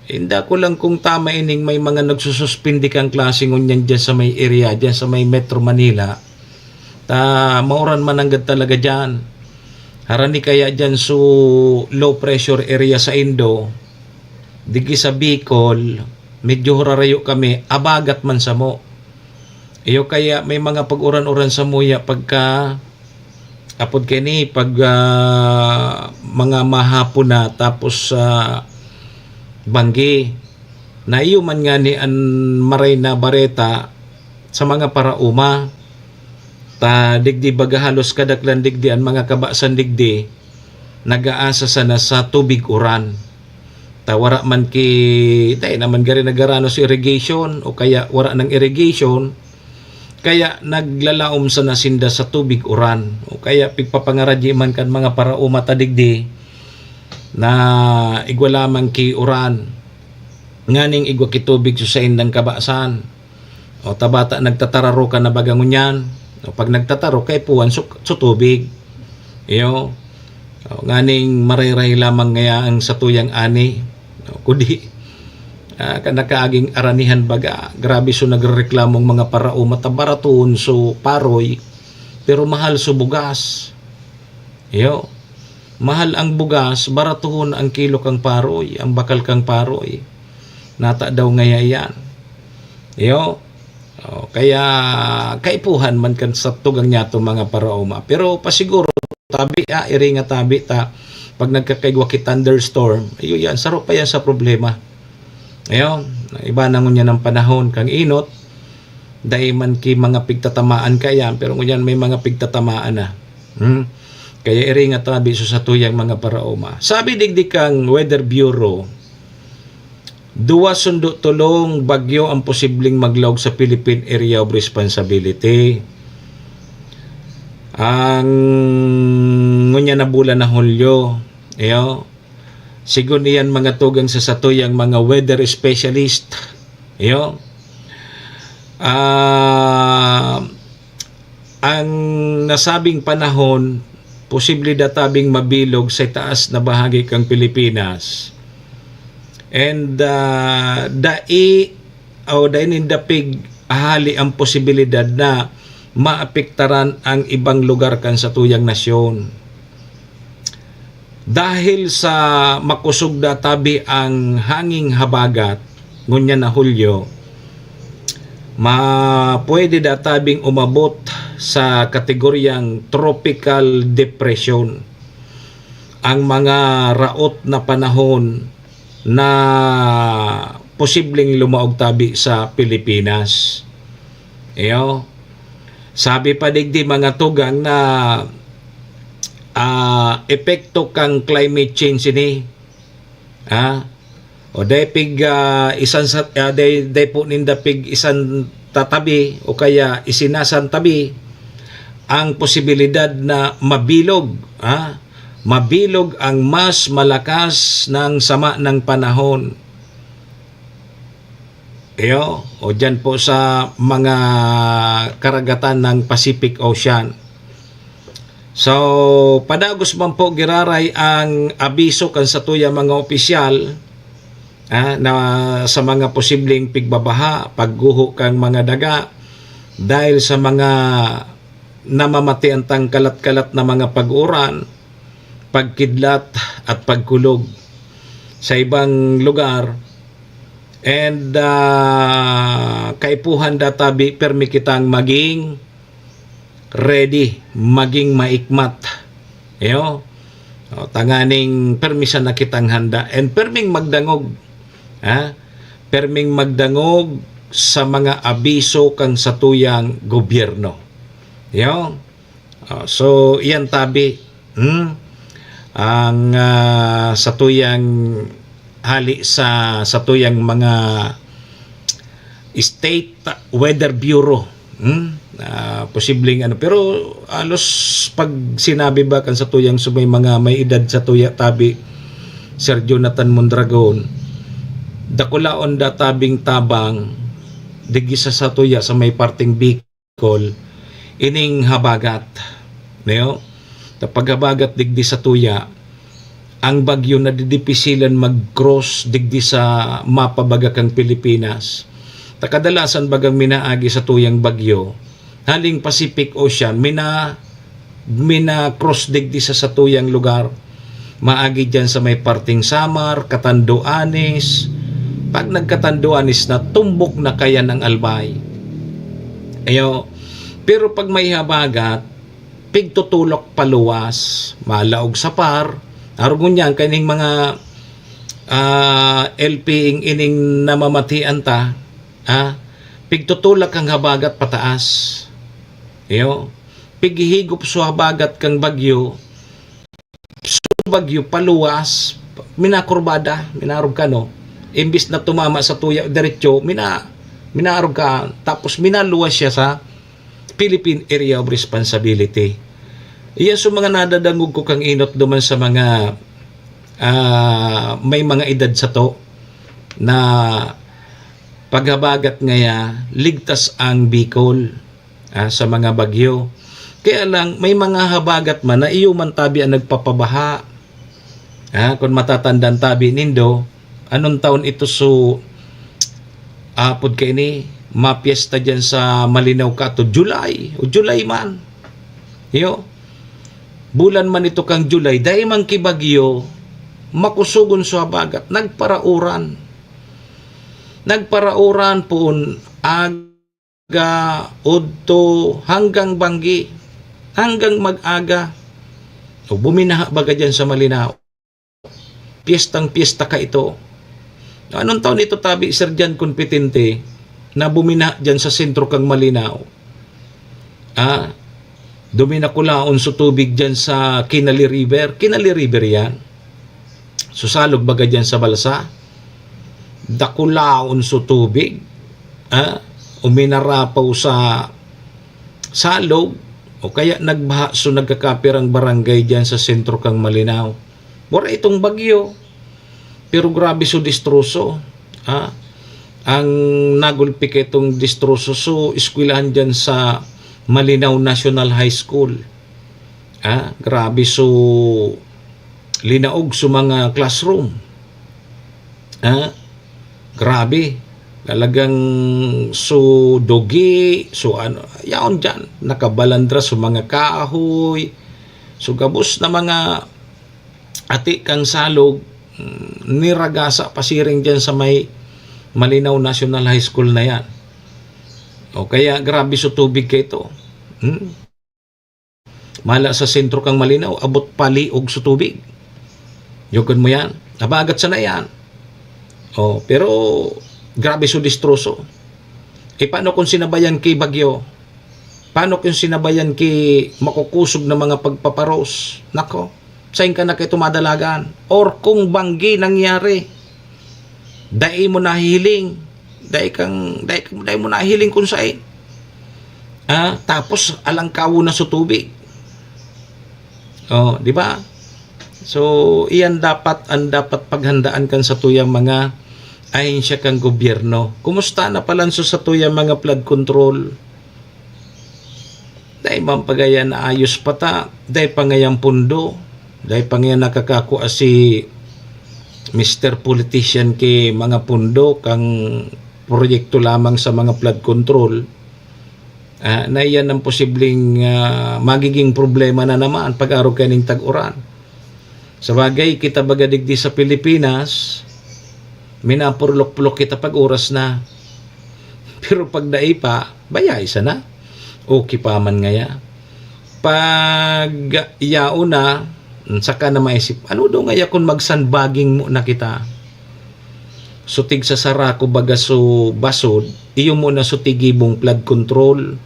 Inda ko lang kung tama ining may mga nagsususpindi kang klase ngunyan diyan sa may area, diyan sa may Metro Manila. Ta, mauran man nanggad talaga diyan. Harani kaya diyan so low pressure area sa Indo, digi sa Bicol, medyo hurarayo kami, abagat man samo. Iyo kaya may mga pag-uran-uran samuya pagka, apod kaini, pag, ah, mga mahapon na, tapos, ah, banggi. Na iyo man ngani an maray na bareta sa mga paraoma. Ta digdi baga halos kadaklan digdi an mga kabasan digdi nag-aasa sana sa tubig uran. Ta wara man ki, dai naman gari nagaranos irrigation o kaya wara nang irrigation, kaya naglalaom sana sinda sa tubig uran o kaya pigpapangaradyi man kan mga paraoma ta digdi na igwa lamang ki uran nganing igwa ki tubig sa saindang kabasan. O, ta bata nagtatararokan na baga ngunyan. O, pag nagtataro, kaipuhan su, su tubig. Iyo. O, nganing maray-ray lamang ngaya ang satuyang ani. O, kundi, ah, ka, nakaaging aranihan baga. Grabe so nagrereklamong mga paraoma ta baraton so paroy, pero mahal so bugas. Iyo. Mahal ang bugas, baratohon ang kilo kang paroy, ang bakal kang paroy. Nata daw ngaya iyan. Iyo. O, kaya kaipuhan man kan sa tugang niyato mga paraoma. Pero pasiguro, tabi, ah, iri nga tabi ta, pag nagkakaigwa ki thunderstorm, iyo yan, saro pa yan sa problema. Iyo, iba na ngunyan ang panahon, kang inot, dai man ki mga pigtatamaan kaiyan, pero ngunyan may mga pigtatamaan na. Hmm? Kaya iri nga tabi sa satuyang mga paraoma. Sabi digdi kang Weather Bureau, duwa sundo tolong bagyo ang posibleng maglaog sa Philippine Area of Responsibility. Ang ngunyan na bulan na Hulyo, iyo, sigon iyan mga tugang sa satuyang mga weather specialist, iyo, ah, ang nasabing panahon posible da tabing mabilog sa itaas na bahagi kan Pilipinas. And, ah, dai o dai ninda pig-ahali ang posibilidad na maapektaran ang ibang lugar kan satuyang nasyon. Dahil sa makosog da tabi ang hanging habagat, ngunyan na Hulyo, ma-, pwede da tabing umabot sa kategoryang tropical depression ang mga raot na panahon na posibleng lumaog tabi sa Pilipinas. Iyo. Sabi pa digdi mga tugang na, ah, epekto kang climate change ini. Ha? O dai pig, ah, isan sa, ah, dai, dai po ninda pig isan tatabi o kaya isinasan tabi ang posibilidad na mabilog, ha? Mabilog ang mas malakas ng sama ng panahon. Iyo, o diyan po sa mga karagatan ng Pacific Ocean. So, padagos man po giraray ang abiso kan satuya mga opisyal, ah, na sa mga posibleng pigbabaha, pagguho kan mga daga, dahil sa mga namamatian tang kalat-kalat na mga pag-uran, pagkidlat at pagkulog sa ibang lugar. And, ah, kaipuhan da tabi, permi kitang maging ready, maging maikmat. Iyo. O, tanganing permisan na kitang handa and perming magdangog, ha? Perming magdangog sa mga abiso kan satuyang gobyerno. Iyo. O, so, iyan tabi, hmm? Ang, ah, satuyang hali sa satuyang mga State Weather Bureau. Hmm? Ah, posibleng ano, pero halos pag sinabi ba kan satuyang sa may mga may edad satuya tabi, Sir Jonathan Mondragon, dakulaon da tabing tabang digdi sa satuya sa may parteng Bicol, ining habagat. Neo? Sa paghabagat digdi satuya, ang bagyo nadidipisilan mag-cross digdi sa mapa baga kan Pilipinas. Ta kadalasan bagang minaagi satuyang bagyo, haling Pacific Ocean, mina-, mina-cross digdi sa satuyang lugar. Maagi diyan sa may parteng Samar, Catanduanes. Pag nagka-Catanduanes na, tumbok na kayan ang Albay. Ayo. Pero pag may habagat, pigtutulak paluwas, malaog sa par. Arog ngunyan, kaining mga, ah, L P ing ining namamatian ta, ah, pigtutulak ang habagat pataas. Iyo. pighihigop sa habagat kan bagyo, sa bagyo paluwas, minakurbada, minarog ka, no? Imbis na tumama sa tuya diretso, mina-, minarog ka, tapos minaluwas siya sa Philippine Area of Responsibility. Iya sa mga nadadangog ko kang inot duman sa mga, ah, may mga edad sa to na paghabagat ngaya, ligtas ang Bicol, ah, sa mga bagyo. Kaya lang, may mga habagat man na iyo man tabi ang nagpapabaha. Ah, kung matatandaan tabi nindo, anong taon ito so, apod kaini, mapiesta diyan sa Malinaw ka to, July, o July man. Iyo, bulan man ito kang July, dai man ki bagyo, makusogon sa habagat, nagparauran. Nagparauran poon aga, udto, hanggang banggi, hanggang mag-aga. O buminaha baga diyan sa Malinaw. Piyestang piyesta ka ito. Anong taon ito tabi, Sir John Competente, na buminaha diyan sa sentro kang Malinaw? Ah, duminakulaon so tubig diyan sa Kinali River. Kinali River yan. So, salog baga diyan sa balsa. Dakulaon so tubig. Ah, uminarapaw sa salog. O kaya nagbaha so nagkakapirang barangay diyan sa sentro kang Malinaw. Wala itong bagyo. Pero grabe so destroso. Ah, ang nagulpi ka itong destroso so eskwelahan diyan sa Malinaw National High School. Ah, grabe so linaog so mga classroom. Ah, grabe. Talagang so dugi, so ano, yaon diyan. Nakabalandra so mga kahoy. So gabos na mga ati kang salog, mm, niragasa pasiring diyan sa may Malinaw National High School na yan. O kaya grabe so tubig ka ito. Hmm? Mala sa sentro kang Malinaw, abot paliog sa tubig. Yukon mo yan. Nabagat sana yan. Oh, pero grabe so destroso. E paano kung sinabayan ki bagyo? Paano kung sinabayan ki makukusog na mga pagpaparos? Nako, sain ka na kayo tumadalagan? Or kung banggi nangyari, dai mo nahihiling, dai kang, dai, dai mo nahihiling kung sain. Ah, tapos alangkawo na sa tubig. Oh, di ba? So, iyan dapat, ang dapat paghandaan kan satuyang mga ahensya kan gobyerno. Kumusta na palan so satuyang mga flood control? Dai man pa gaya naayos pa ta, dai pa ngayang pundo, dai pa ngaya nakakakua si Mister Politician ki mga pundo kang proyekto lamang sa mga flood control. Ah, na iyan ang posibleng, ah, magiging problema na naman pag-arog kaning tag-uran. Sabagay, kita baga digdi sa Pilipinas, minapurlok-pulok kita pag oras na. Pero pag dai pa, bayay sana. Okay pa man ngaya. Pag yaon na, saka na maisip, ano daw ngaya kung magsandbagging muna kita? So, tig sa sarako baga so basod, iyo muna so tigibong flood control.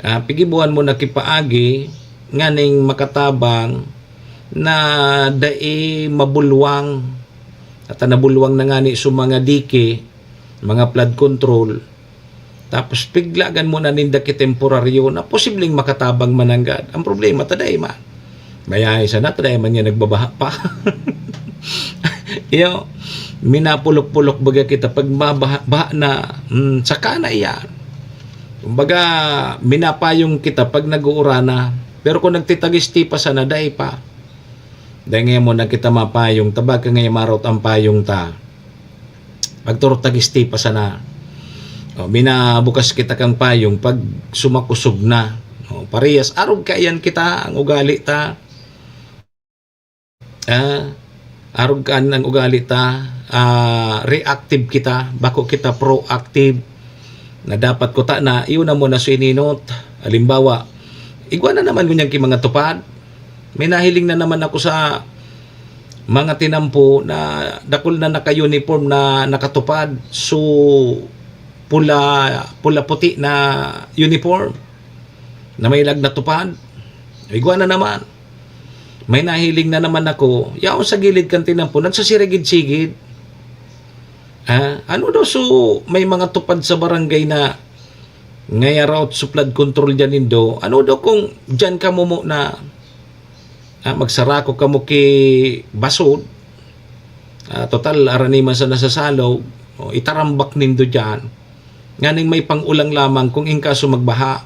Ah, pigibuhan mo na kipaagi, nganing makatabang na dai mabulwang. At nabulwang na ngani so mga dike, mga flood control. Tapos piglagan mo na ninda ki temporaryo na posibleng makatabang mananggad. Ang problema, taday man. Mayahay sana, taday man niya nagbabaha pa. Iyo, minapulok-pulok baga kita pag mabaha, baha na, mm, saka na iyan. Kumbaga, minapayong kita pag nag-uurana. Pero kung nagtitagisti pa sana, dai pa. Dai ngayon mo na kita mapayong, tabaka ngayon marot ang payong ta. Pagturot tagisti pa sana. O, minabukas kita kang payong pag sumakusog na. O, parehas, arog kaiyan kita, ang ugali ta. Ah, arog kan ang ugali ta, ah, reactive kita, bako kita proactive. Na dapat kuta na, iyo na mo na sininot. Halimbawa, igwa na naman ngunyan ki mga tupad. May nahiling na naman ako sa mga tinampo na dakul na naka-uniform na nakatupad. So, pula, pula-puti na uniform. na may lag natupad. Igwa na naman. May nahiling na naman ako. Yaon sa gilid kan tinampo, nagsasirigid-sigid. Ah, ano daw so may mga tupad sa barangay na ngaya raot so flood control dyan nindo? Ano daw kung dyan kamo mo na, ah, magsarako kamo ki basod? Ah, total, araniman sa nasasalog, o, itarambak nindo dyan. Nganing may pang-ulang lamang kung in kaso magbaha.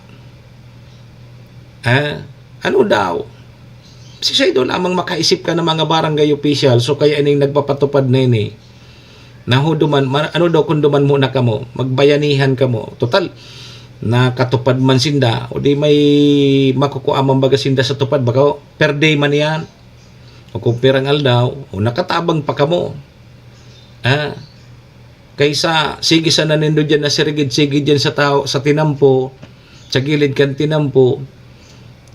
Ah, ano daw? Si Saido lamang makaisip ka ng mga barangay official, so kaya ining nagpapatupad na ini. Naho duman, ma-, ano daw kung duman muna kamo, magbayanihan kamo. Total, nakatupad man sinda, o di may makukua man baga sinda sa tupad, baka per day man yan. O kung pirang aldaw, o nakatabang pa kamo. Ah, kaysa, sige sana nindo dyan na sirigid-sigid dyan sa tao, sa tinampo, sa gilid kan tinampo,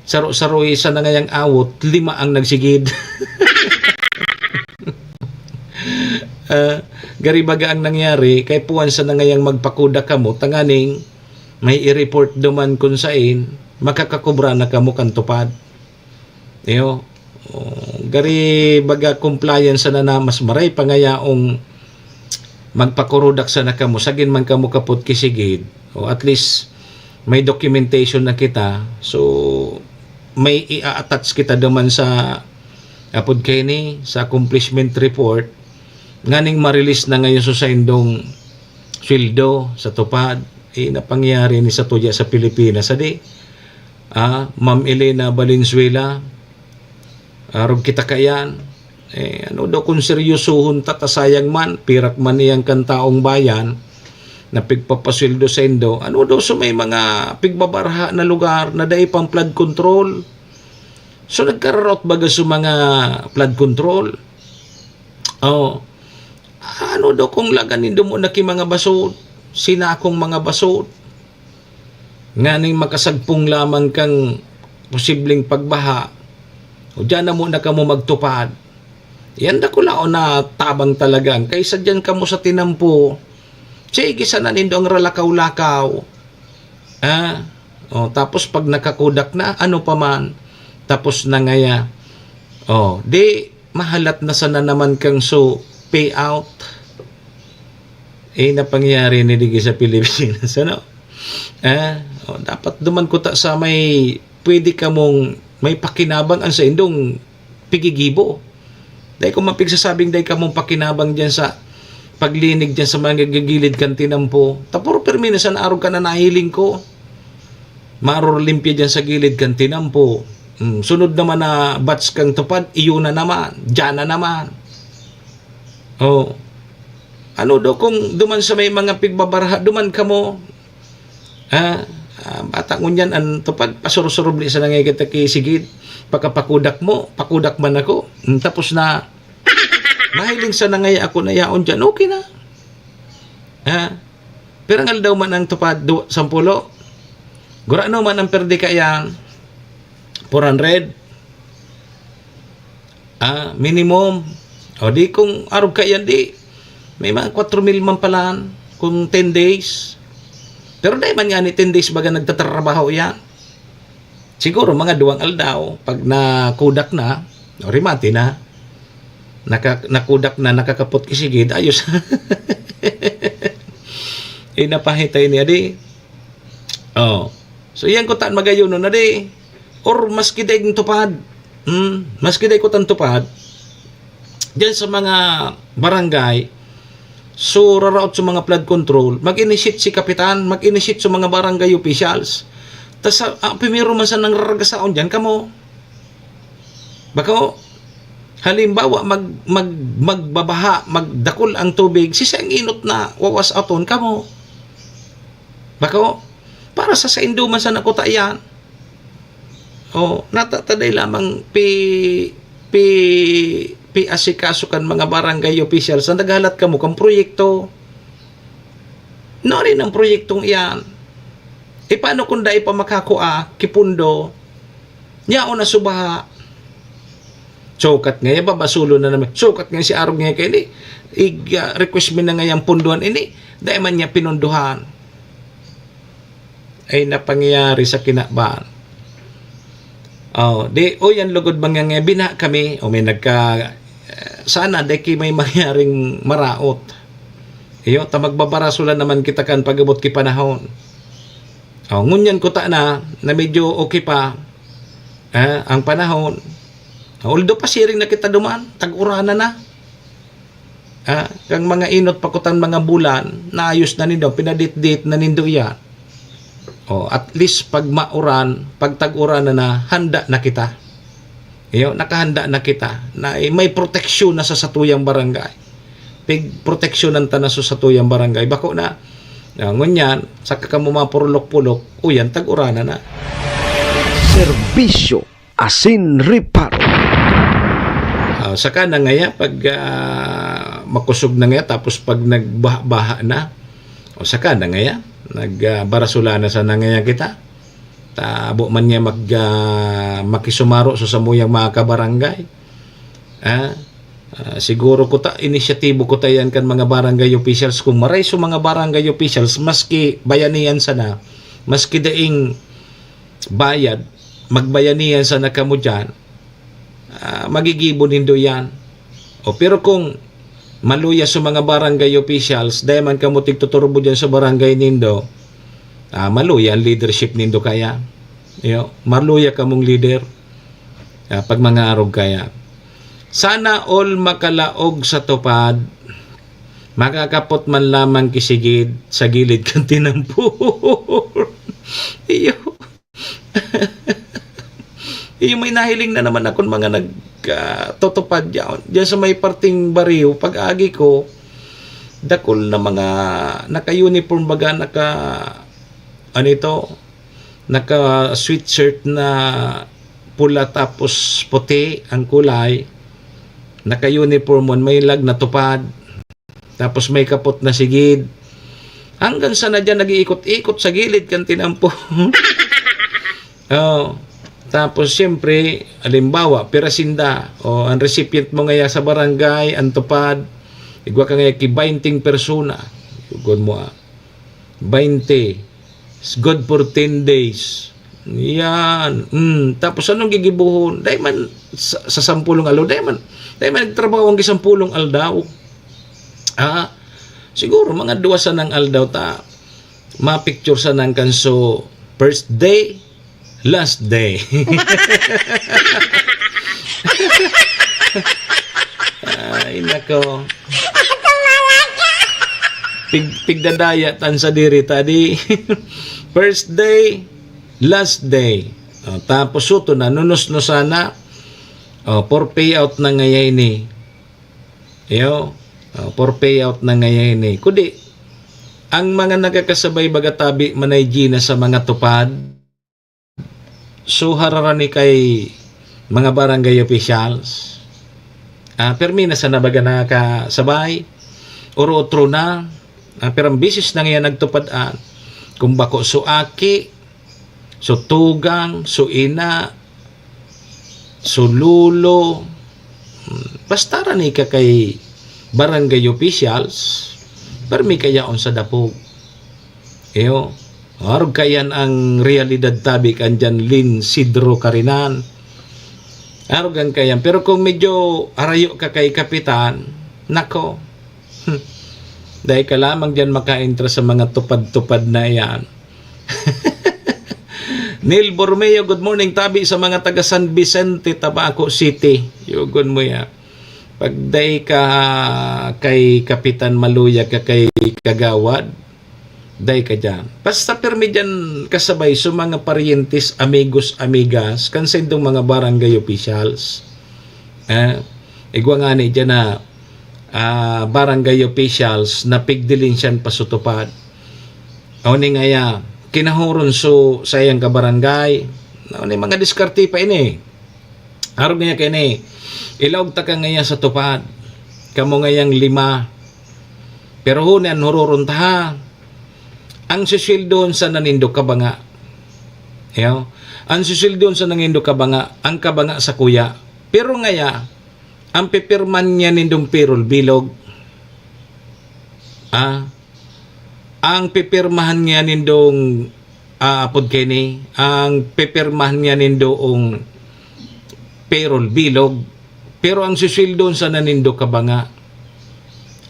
saro-saroy sana ngayang awot, lima ang nagsigid. Ah, gari baga ang nangyari, kay puwan sana ngayang magpakuda kamo, tanganing may i-report duman kun sain, makakakubra na kamo kan tupad. Iyo, oh, gari baga compliance sana na mas maray pa ngayaong magpakurudak sana kamo, sagin man kamo kapot kisigid, o at least may documentation na kita. So, may i-attach kita duman sa, apod kaini, sa accomplishment report, nganing ma-release na ngayon sa saindong sweldo, sa tupad. Eh, napangyari ni sa tuya sa Pilipinas, adi? Ah, Ma'am Elena Valenzuela, arog kita kaiyan. Eh, ano daw kung seryosohon ta, ta sayang man, pirak man iyan kan taong bayan na pigpapasweldo saindo. Ano daw so may mga pigbabarha na lugar na dai pang flood control? So, nagkararot baga sa mga flood control? Oh. Ano daw kung lagan nindo mo na ki mga basod? Sinakong mga basod? Nganing makasagpong lamang kang posibleng pagbaha, o diyan na muna kamo magtupad. Yan dakulaon na tabang talaga. Kaysa diyan kamo sa tinampo, sige sana nindo ang ralakaw-lakaw. Ah, oh, tapos pag nakakudak na, ano pa man, tapos na ngaya. Oh, di, mahalat na sana naman kang so payout. Eh, napangyari ni digi sa Pilipinas, ano? Ah, oh, dapat duman kuta sa may pwede kamong may pakinabang ang saindong pigigibo. Dai ko mapigsasabing dai kamong pakinabang diyan sa paglinig diyan sa mga gigilid kan tinampo. Tapuro permi na sana arog ka na nahiling ko. Maror limpya diyan sa gilid kan tinampo. Hmm, sunod naman na batch kang tupad, iyo na naman, diyan na naman. Oh. Ano daw kung duman sa may mga pigbabarha, duman kamo? Ah, ah, bata ngunyan, ang tupad, pasursurubli sa nangay kita ki sigid. Pagkapakudak mo, pakudak man ako. Hmm, tapos na, mahiling sa nangay ako na yaon dyan, okay na. Ha? Pirang aldaw man ang tupad, du-, sampulo? Gurano man ang perde kaiyan? Four hundred? Ah, minimum. O di kung arog kaiyan, di, may mga kwatro mil man palan kung ten days. Pero dai man nga ni ten days baga nagtatrabaho iyan. Siguro mga duwang aldaw, pag nakudak na, o rimati na, naka-, nakudak na, nakakapot ki sigid, ayos. Eh, napahitay niya, di. Oh. So, yan kuta an magayonon na di. Or maski daing tupad. Hmm, maski dai kuta an tupad. Diyan sa mga barangay, so, raraot sa mga flood control, mag-initiate si kapitan, mag-initiate sa mga barangay officials. Tas, ah, primero man sa nangraragasaon diyan, kamo. Bako, halimbawa, mag-, mag-, magbabaha, magdakul ang tubig, sisay ang inot na wawas aton, kamo. Bako, para sa saindo man sana kuta iyan. O, natataday lamang pi-, pi-, piasikaso kan mga barangay officials na naghalat kamo kan proyekto. Nari ang proyektong iyan. E, paano kung dai pa makakua ki pundo? Yaon na subaha. Sukat ngaya, babasulon na naman. Sukat ngaya si Arog ngaya kaini. Ig, ah, request mi na ngayang punduhan ini. Dai man niya pinunduhan. Ay napangyayari sa kinaban. Oh, di, "Uy, an lugod mangangaya, binaha kami." O, may nagka-, sana di ki may mangyaring maraot. Iyo, ta magbabarasolan naman kita kan pag-abot ki panahon. Oh, ngunyan kuta na, na medyo okay pa, eh, ang panahon. Although pasiring na kita duman, tag-uranan na. Ah, kang mga inot pa kutan mga bulan, naayos na nindo, pinaditdit na nindo iyan. Oh, at least pag mauran, pag tag-uran na na, handa na kita. Iyo, nakahanda na kita. Na, eh, may proteksyon na sa satuyang barangay. Pig-, proteksyonan ta na sa satuyang barangay. Bako na, ah, ngunyan, saka kamo mapurulok-pulok, uyan, tag-uran na na. Serbisyo asin reparo. Ah, saka na ngaya pag, ah, makosog na ngaya, tapos pag nagbaha-baha na, o saka na ngaya, nag, ah, barasula na sana ngaya kita. Ta, abo man ngaya mag, ah, makisumaro sa samuyang mga kabarangay. Ah, ah, siguro kuta, inisyatibo kuta yan kan mga barangay officials. Kung maray sa mga barangay officials, maski bayanihan sana, maski daing bayad, magbayanihan sana kamo diyan, ah, magigibo nindo yan. O, pero kung maluya sa mga barangay officials, dai man kamo tigtuturbo diyan sa barangay nindo, ah, maluya ang leadership nindo kaya. Iyo, maluya kamong leader, ah, pag mga arog kaya. Sana all makalaog sa tupad, makakapot man lamang kisigid sa gilid kan tinampol. Iyo. Iyo, may nahiling na naman akong mga nag, ah, tutupad yaon. Diyan sa may parting baryo, pag-agi ko, dakul na mga naka-uniform baga, naka, ano ito, naka-sweatshirt na pula tapos puti ang kulay. Naka-uniform on, may lag na tupad. Tapos may kapot na sigid. Hanggang sa na diyan nag-iikot-ikot sa gilid kan tinampol. Oh. Tapos, siyempre, halimbawa, pira sinda, o ang recipient mo ngaya sa barangay, ang tupad, igwa ka ngaya ki bainting persona. Yugon mo, ah. Bainte. It's good for ten days. Yan. Mm. Tapos, anong gigibuhon? Dai man sa, sa sampulong aldaw. Dai man, dai man nagtrabaho ang gisampulong aldaw. Ah, siguro, mga duwa sanang aldaw ta mapicture sa nang kanso first day, last day. Ay, nako. Pig-, pigdadaya tan sa diri ta di. First day, last day. O, tapos suto na, nunus no sana. O, for payout na ngaya ini. Iyo. O, for payout na ngaya ini. Kudi, ang mga nagkakasabay baga tabi manay Gina sa mga tupad, so, hararani kay mga barangay officials. Ah, permi na sana baga nakasabay, or otro na, ah, pero ang bisis na ngayon nagtupad an, kung bako so aki, so tugang, so ina, so lolo, hmm, basta rani ka kay barangay officials, permi ka yaon sa dapog. Iyo, arog kaiyan ang realidad tabi kan diyan Lin Sidro Karinan. Arog ang kaiyan. Pero kung medyo arayo ka kay Kapitan, nako, dai ka lamang diyan makaentra sa mga tupad-tupad na iyan. Neil Borromeo, good morning, tabi sa mga taga San Vicente, Tabaco City. Yugon mo ya. Pag dai ka kay Kapitan, maluya ka kay Kagawad, dai ka diyan. Basta pirmi diyan kasabay sa mga paryentes, amigos, amigas, kan saindong mga barangay officials. Eh, igwa ngani diyan na, ah, barangay officials na pigdilinsyan pa sa tupad. O ni ngaya, kinahoron so sa iyang kabarangay. O ni mga diskarte pa ini. Arog niya kini, ilaog ta ka ngaya sa tupad. Kamo ngayang lima. Pero huni an huroron ta, ha. Ang sisweldoon sana nindo kabanga. Iyo. Ang sisweldoon sana nindo kabanga, ang kabanga sa kuya. Pero ngaya, ang pipirman niya nindong payroll bilog. Ah, ang pipirmahan niya nindong, ah, apod kini, ang pipirmahan niya nindong payroll bilog, pero ang sisweldon sana nindo kabanga.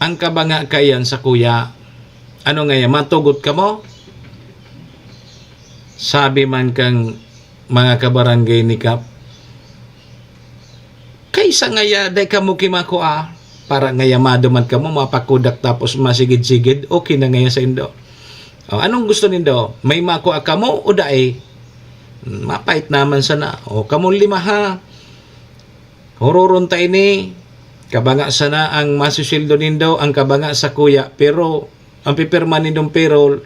Ang kabanga kaiyan sakuya. Ano ngaya, matugot kamo? Sabi man kang mga kabarangay ni Kap, "Kaisa ngaya, dai kamo kimakua, para ngaya maduman kamo, mapakudak tapos masigid-sigid, okay na ngaya saindo." O, anong gusto nindo? May makua kamo o dai? Hmm, mapait naman sana. O, kamong lima ha. Huroron ta ini. Kabanga sana ang masisweldo nindo, ang kabanga sakuya, pero ang pipirma nindong payroll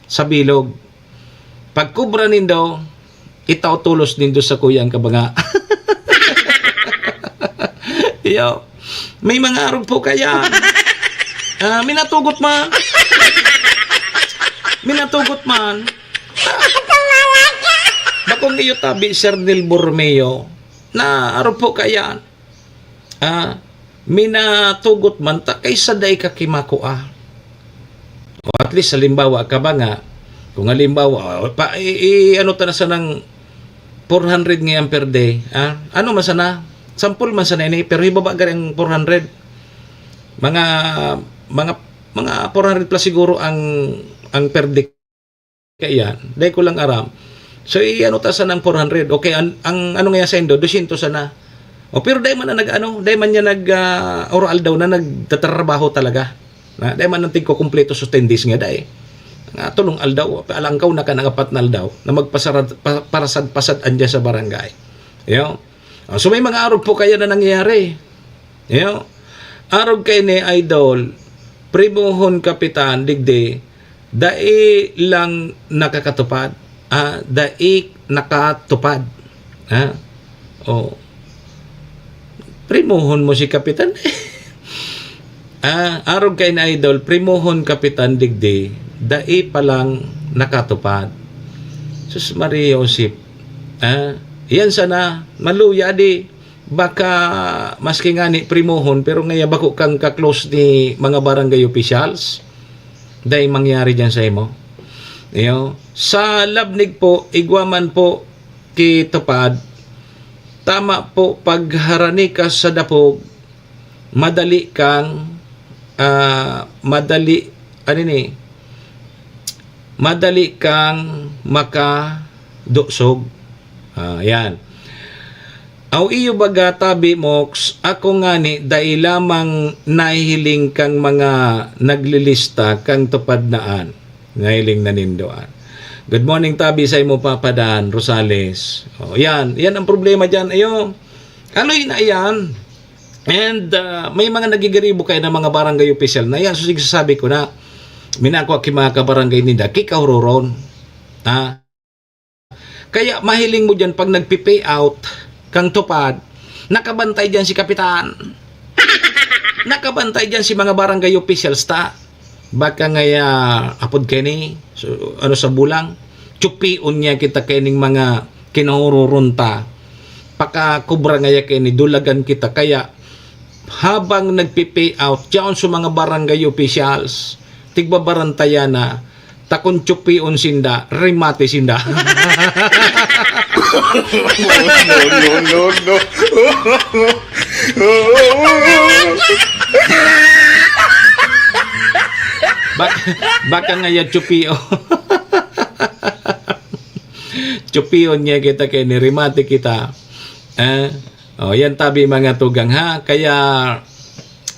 sa bilog. Pagkubra nindo, itao tolos nindo sakuya ang kabanga. Iyo. May mga arog po kaya. Ah, minatugot man. Minatugot man. Bakong iyo tabi, Sir Neil Borromeo, na arog po kaya. Ah, minatugot man ta kaysa dai ka kimakua. O at least, halimbawa, kabanga, kung halimbawa, pa, i, i, ano ta na sanang four hundred ngayon per day, ah? Ano man sana? Sampol man sana ini, pero ibaba gari ang four hundred. Mga, mga, mga four hundred plus siguro ang, ang per day kaiyan. Dai ko lang aram. So, i-ano ta sanang four hundred. Okay, an-, ang ano nga saindo, dosyentos sana. O, pero dai man na nag-ano, dai man niya nag, ah, oro-aldaw na nagtatrabaho talaga. Na, dai man ang tigkukumpleto sa ten days nga dai. Nga, tulong aldaw, alangkaw na ka ng apat na aldaw na magpasarad-, pa-, parasad-pasad andyan sa barangay. Yo. Ah, so, may mga arog po kaya na nangyayari. Yo. Arog kay ni Idol, primohon kapitan, digdi, dai lang nakakatupad. Ah, dai nakatupad. Ha? O. Primohon mo si kapitan. Ah, arog kay na Idol, primohon kapitan digdi, dai pa lang nakatupad. Sus Maria Josep. Ah, yan sana, maluya di. Baka maski ngani primohon, pero ngaya bako kang ka-close ni mga barangay officials. Dai mangyari dyan sa imo. Iyo. Sa labnig po, igwa man po kitupad, tama po, pagharani ka sa dapog, madali kang, ah, madali, ano ni, madali kang makadosog. Ah, yan. Aw iyo baga, tabi, Moks, ako ngani dai lamang nahihiling kang mga naglilista kang tupad na an. Nahiling na nindo an. Good morning, tabi, sa imo, Papa Dan Rosales. O, yan. Yan ang problema dyan. Ayo. Aloy na yan. And, ah, may mga nagigiribo kayo ng mga barangay official na yan. So, sige, sasabi ko na, minakwa ki mga kabarangay ninda, kikahururon. Ha? Kaya mahiling mo dyan, pag nagpi-pay out kang tupad, nakabantay dyan si kapitan. Nakabantay dyan si mga barangay officials ta. Baka ngaya, apod kini, so, ano sa bulang, tsupion niya kita kining mga kinahururon ta. Pakakubra ngaya kini, dulagan kita. Kaya, habang nagpi-pay out, yaon sa mga barangay officials, tigbabarantayan na, ta kun tsupion sinda, remate sinda. No, no, no, no. Bak-, baka ngaya tsupio. Tsupion niya kita kay niremate kita. Eh? O, yan tabi, mga tugang, ha? Kaya,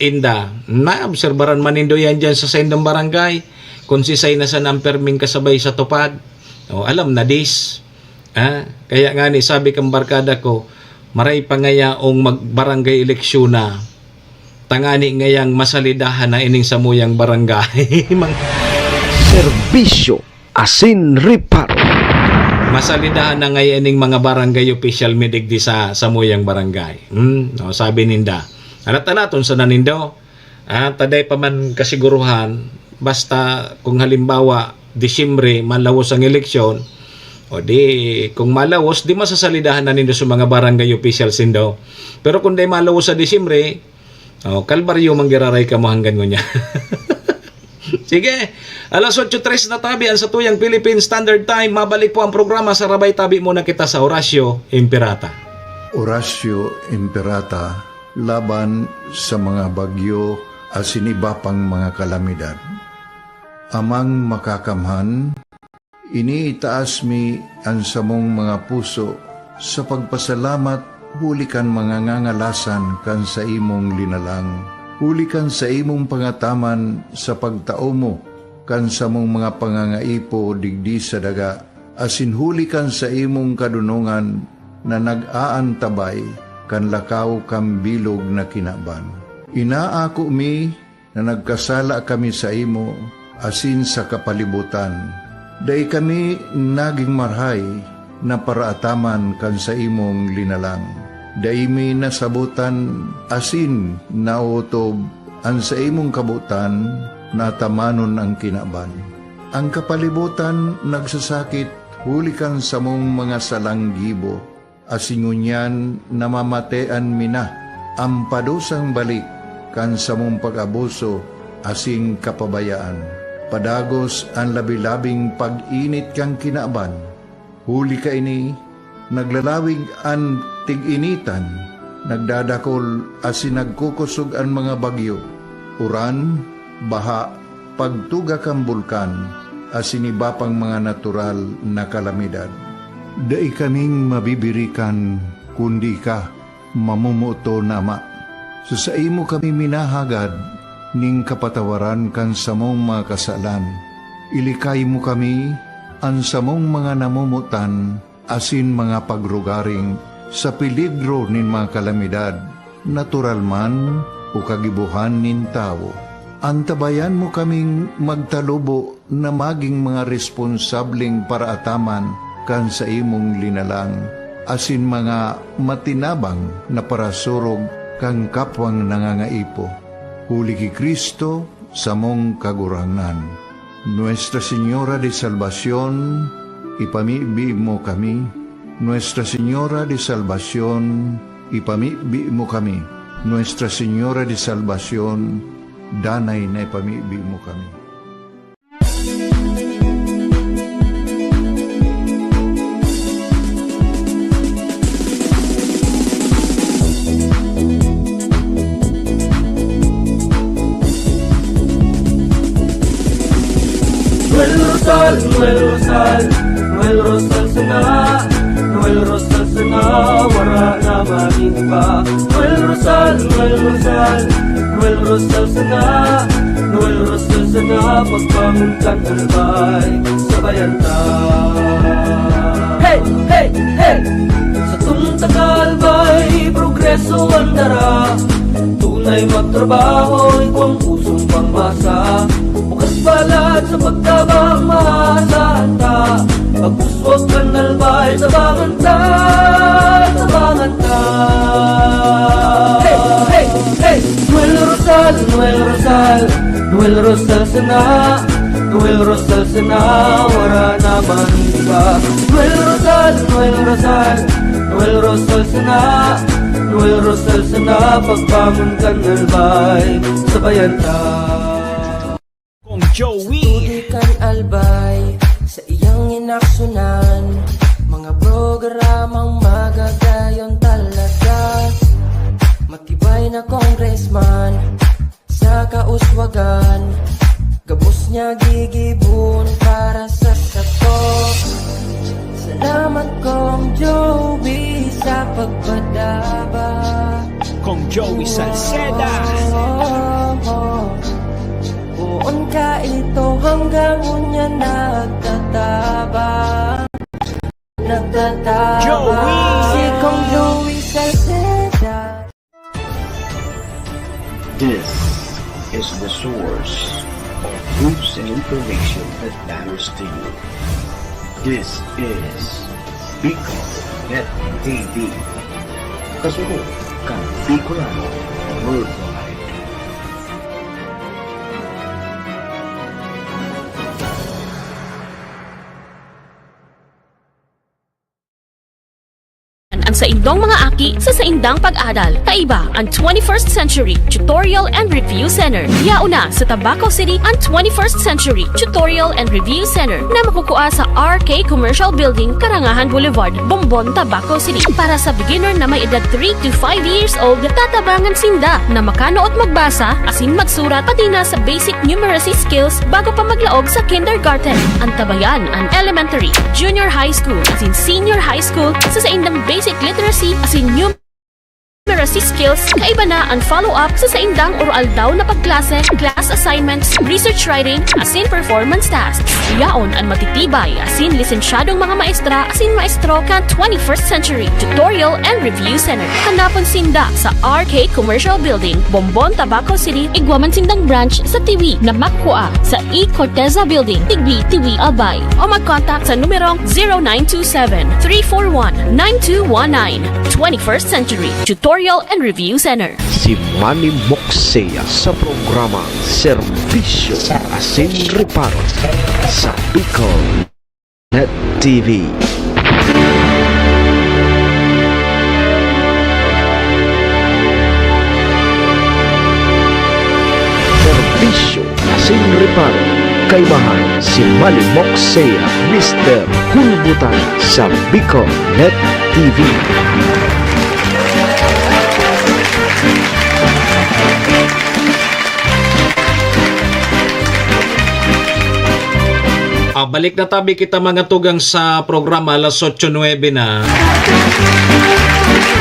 inda, naobserbaran man nindo yan dyan sa saindong barangay, kung sisay na sana ang perming kasabay sa tupad. O, alam na dis. Ha? Kaya nga ni, sabi kang barkada ko, maray pa ngayaong magbarangay eleksyon na. Tangani ngayang masalidahan na ining samuyang barangay. Mang- Serbisyo asin reparo. Masalidahan na ngayon ning mga barangay official mi digdi sa samuyang barangay. Hmm, o, sabi ninda, alat-alaton sana nindo. Ah, taday pa man kasiguruhan, basta kung halimbawa, Disyembre, malawos ang eleksyon, o di, kung malawos, di masasalidahan na nindo sa mga barangay officials nindo. Pero kung di malawos sa Disyembre, o, kalbaryo man giraray kamo hanggang ngunyan. Sige, alas otso tres na tabi ang satuyang Philippine Standard Time. Mabalik po ang programa sa Rabay Tabi Muna Kita sa Orasyo Imperata. Oratio Imperata laban sa mga bagyo asin iba pang mga kalamidad. Amang Makakamhan, iniitaas mi an samong mga puso sa pagpasalamat huli kan mga ngangalasan kan saimong linalang, huli kan saimong pangataman sa pagtao mo kan samong mga pangangaipo digdi sa daga, asin huli kan saimong kadonongan na nag-aantabay kan lakaw kan bilog na kinaban. Inaako mi na nagkasala kami saimo asin sa kapalibotan. Dai kami nagin marahay na paraataman kan saimong linalang. Dai mi nasabotan asin naotob an saimong kabotan na atamanon an kinaban. An kapalibotan nagsasakit huli kan samong mga salang gibo, asin ngunyan namamatean mi na an padusang balik kan samong pag-abuso asin kapabayaan. Padagos an labi-labing pag-init kan kinaban. Huli kaini, naglalawig an tig-initan, nagdadakol asin nagkukosog an mga bagyo, uran, baha, pagtuga kan bulkan, asin iba pang mga natural na kalamidad. Dai kaming mabibirikan kundi ika, mamomoton na Ama. Sa saimo kami minahagad nin kapatawaran kan samong mga kasalan. Ilikay mo kami, an samong mga namomotan, asin mga pagrugaring sa peligro nin mga kalamidad, natural man o kagibohan nin tawo. Antabayan mo kaming magtalubo na magin mga responsableng paraataman kan saimong linalang, asin mga matinabang na parasurog kan kapwang nangangaipo. Huli ki Cristo, samong Kagurangnan. Nuestra Señora de Salvacion, ipamibi mo kami. Nuestra Señora de Salvacion, ipamibi mo kami. Nuestra Señora de Salvacion, danay na ipamibi mo kami. Noel Rosal, Noel Rosal, Noel Rosal sana, Noel Rosal sana, wara na maning iba. Noel Rosal, Noel Rosal, Noel Rosal sana, Noel Rosal sana, pagbangon kan Albay, sabayan ta. Hey, hey, hey! Sa Tuntag Albay, progreso ang dara. Tunay magtrabaho, igwang pusong pangmasa. Bukas palad sa pagtabang, maasahan ta. Pagpuswag kan Albay, tabangan ta, tabangan ta. Hey, hey, hey! Noel Rosal, Noel Rosal, Noel Rosal sana, Noel Rosal sana, wara na man iba. Noel Rosal, Noel Rosal, Noel Rosal sana, Noel Rosal sana, pagbangon kan Albay, sabayan ta. Kong Joey. Tubig kan Albay sa iyang inaksunan, mga programang magagayon talaga. Matibay na congressman sa kauswagan, gabos niya gigibon para sa sato. Salamat, Kong Joey, sa pagpadaba. Kong Joey Salceda. Poon ka ito hanggang ngunyan nagtatabang. Nagtatabang. Joey. Si Kong Joey Salceda. This is the source of news and information that matters to you. This is Bicol Net T V. Kasunod kan Bicolano Worldwide. An sa indong mga aki sa saindang pag-adal. Kaiba an twenty-first Century Tutorial and Review Center. Yaon na sa Tabaco City an twenty-first Century Tutorial and Review Center na makukua sa R K Commercial Building, Karangahan Boulevard, Bombon, Tabaco City. Para sa beginner na may edad three to five years old, tatabangan sinda na makanuot magbasa asin magsurat, pati na sa basic numeracy skills bago pa maglaog sa kindergarten. Antabayan an elementary, junior high school, asin senior high school sa saindang basic literacy asin numeracy skills. Kaiba na an follow-up sa saindang oro-aldaw na pagklase, class assignments, research writing, asin performance tasks. Yaon an matitibay asin lisensyadong mga maestra asin maestro kan twenty-first Century Tutorial and Review Center. Hanapon sinda sa R K Commercial Building, Bombon, Tabaco City. Igwa man sindang branch sa Tiwi na makukua sa E Corteza Building, Tigbi, Tiwi, Albay. O mag-contact sa numerong zero nine two seven, three four one, nine two one nine. Twenty-first Century Tutorial and Review Center. Si Manny Moksea sa programang Serbisyo asin Reparo sa Bicol Net T V. Serbisyo asin reparo, kaibahan si Manny Moksea, Mister Hulbutan sa Bicol Net T V. Ah, balik na tabi kita, mga tugang, sa programa. Alas otso nuebe na.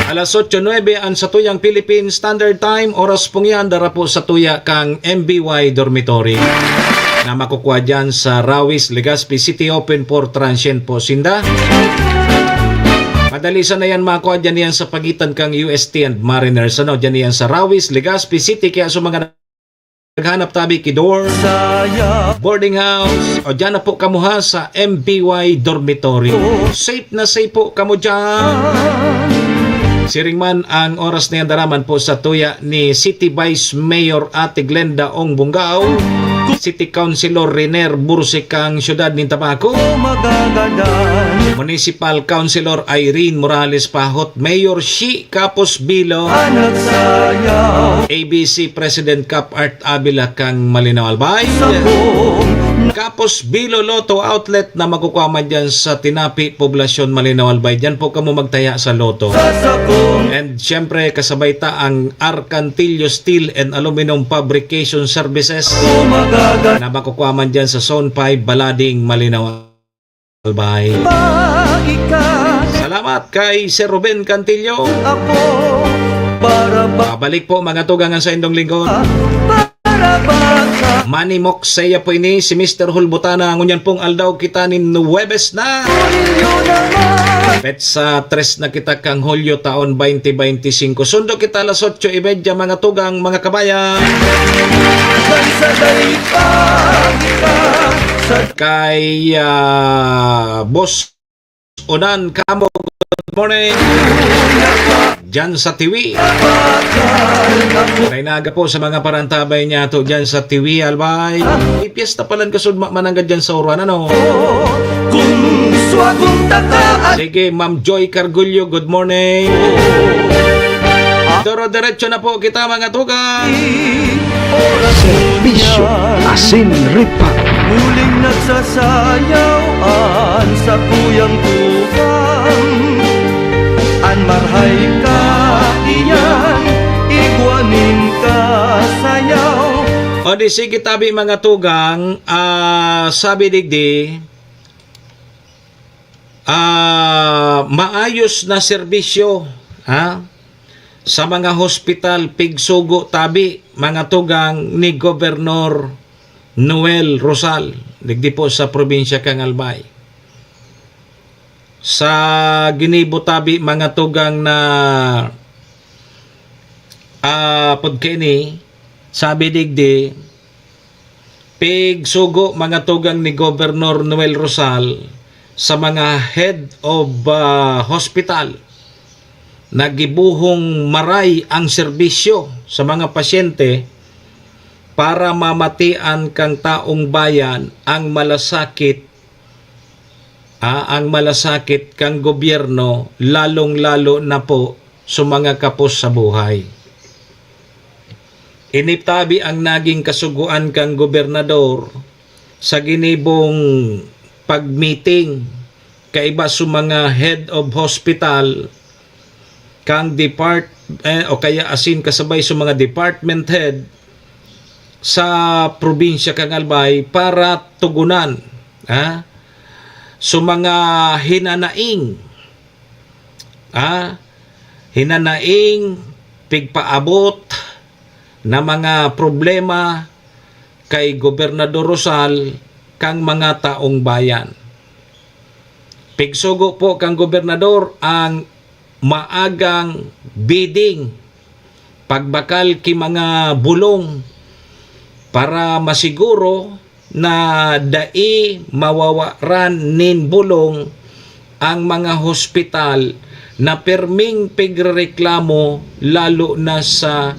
Alas otso nuebe an satuyang Philippine Standard Time. Oras pong yan, dara po sa tuya kang M B Y Dormitory na makukua dyan sa Rawis, Legazpi City. Open for transient po sinda. Madali sana yan makua dyan yan sa pagitan kang U S T and Mariners. Ano, dyan yan sa Rawis, Legazpi City. Kaya sa mga naghanap tabi ki dorm, boarding house, o dyan na po kamo ha sa M B Y Dormitory. Safe na safe po kamo dyan. Siring man ang oras na yan, dara man po sa tuya ni City Vice Mayor Ate Glenda Ong Bungao, City Councilor Riner Bursi kang siyudad nin Tabaco, Municipal Councilor Irene Morales Pahot, Mayor Shi Kapos Bilo, A B C President Cap Art Avila kang Malinao Albay, Kapos Bilo Lotto Outlet na makukua man dyan sa Tinapi, Poblacion, Malinao Albay. Dyan po kamo magtaya sa Lotto. And syempre, kasabay ta ang Arcantillo Steel and Aluminum Fabrication Services na makukua man dyan sa Zone five, Balading, Malinao Albay. Salamat kay Sir Ruben Cantillo. Babalik po, mga tugang, ang saindong lingkod, Manny Moksea po ini, si Mister Hulbutana. Ngunyan pong aldaw kita nin Huwebes na. Petsa tres na kita kang Hulyo, taon twenty twenty-five. Sundo kita alas otso y media, mga tugang, mga kabayan. Kay, ah, Boss Onan Camo, good morning. Diyan sa Tiwi. May naga po sa mga parantabay niya to diyan sa Tiwi, Albay. May piyesta palan kasudma mananggad diyan sa Uruan, ano? Kung swagun taka at Sige, Ma'am Joy Cargullo, good morning. Doro-diretso na po kita, mga tugang. Serbisyo asin reparo. Huling nagsasayaw an sakuyang tugang. An marhay ka iyan, igwa nin kasayaw. O di sige tabi, mga tugang, ah, sabi digdi, ah, maayos na serbisyo, ha? Sa mga hospital, pigsugo tabi, mga tugang, ni Gobernador Noel Rosal, digdi po sa probinsya kan Albay. Sa ginibo tabi, mga tugang, na, ah, pagkaini, sabi digdi, pigsugo, mga tugang, ni Gobernador Noel Rosal sa mga head of, ah, hospital na gibohong maray ang serbisyo sa mga pasyente para mamatian kan taong bayan ang malasakit ah, ang malasakit kan gobyerno, lalong-lalo na po sa mga kapos sa buhay. Ini tabi ang naging kasugoan kan gobernador sa ginibong pag-meeting kaiba sa mga head of hospital kang depart-, eh, o kaya asin kasabay sa mga department head sa probinsya kan Albay para tugunan, ha, sa mga hinanaing, ha, hinanaing pigpaabot na mga problema kay Gobernador Rosal kang mga taong bayan. Pigsugo po kang gobernador ang maagang bidding, pagbakal ki mga bulong para masiguro na dai mawawaran nin bulong ang mga hospital na perming pigrereklamo, lalo na sa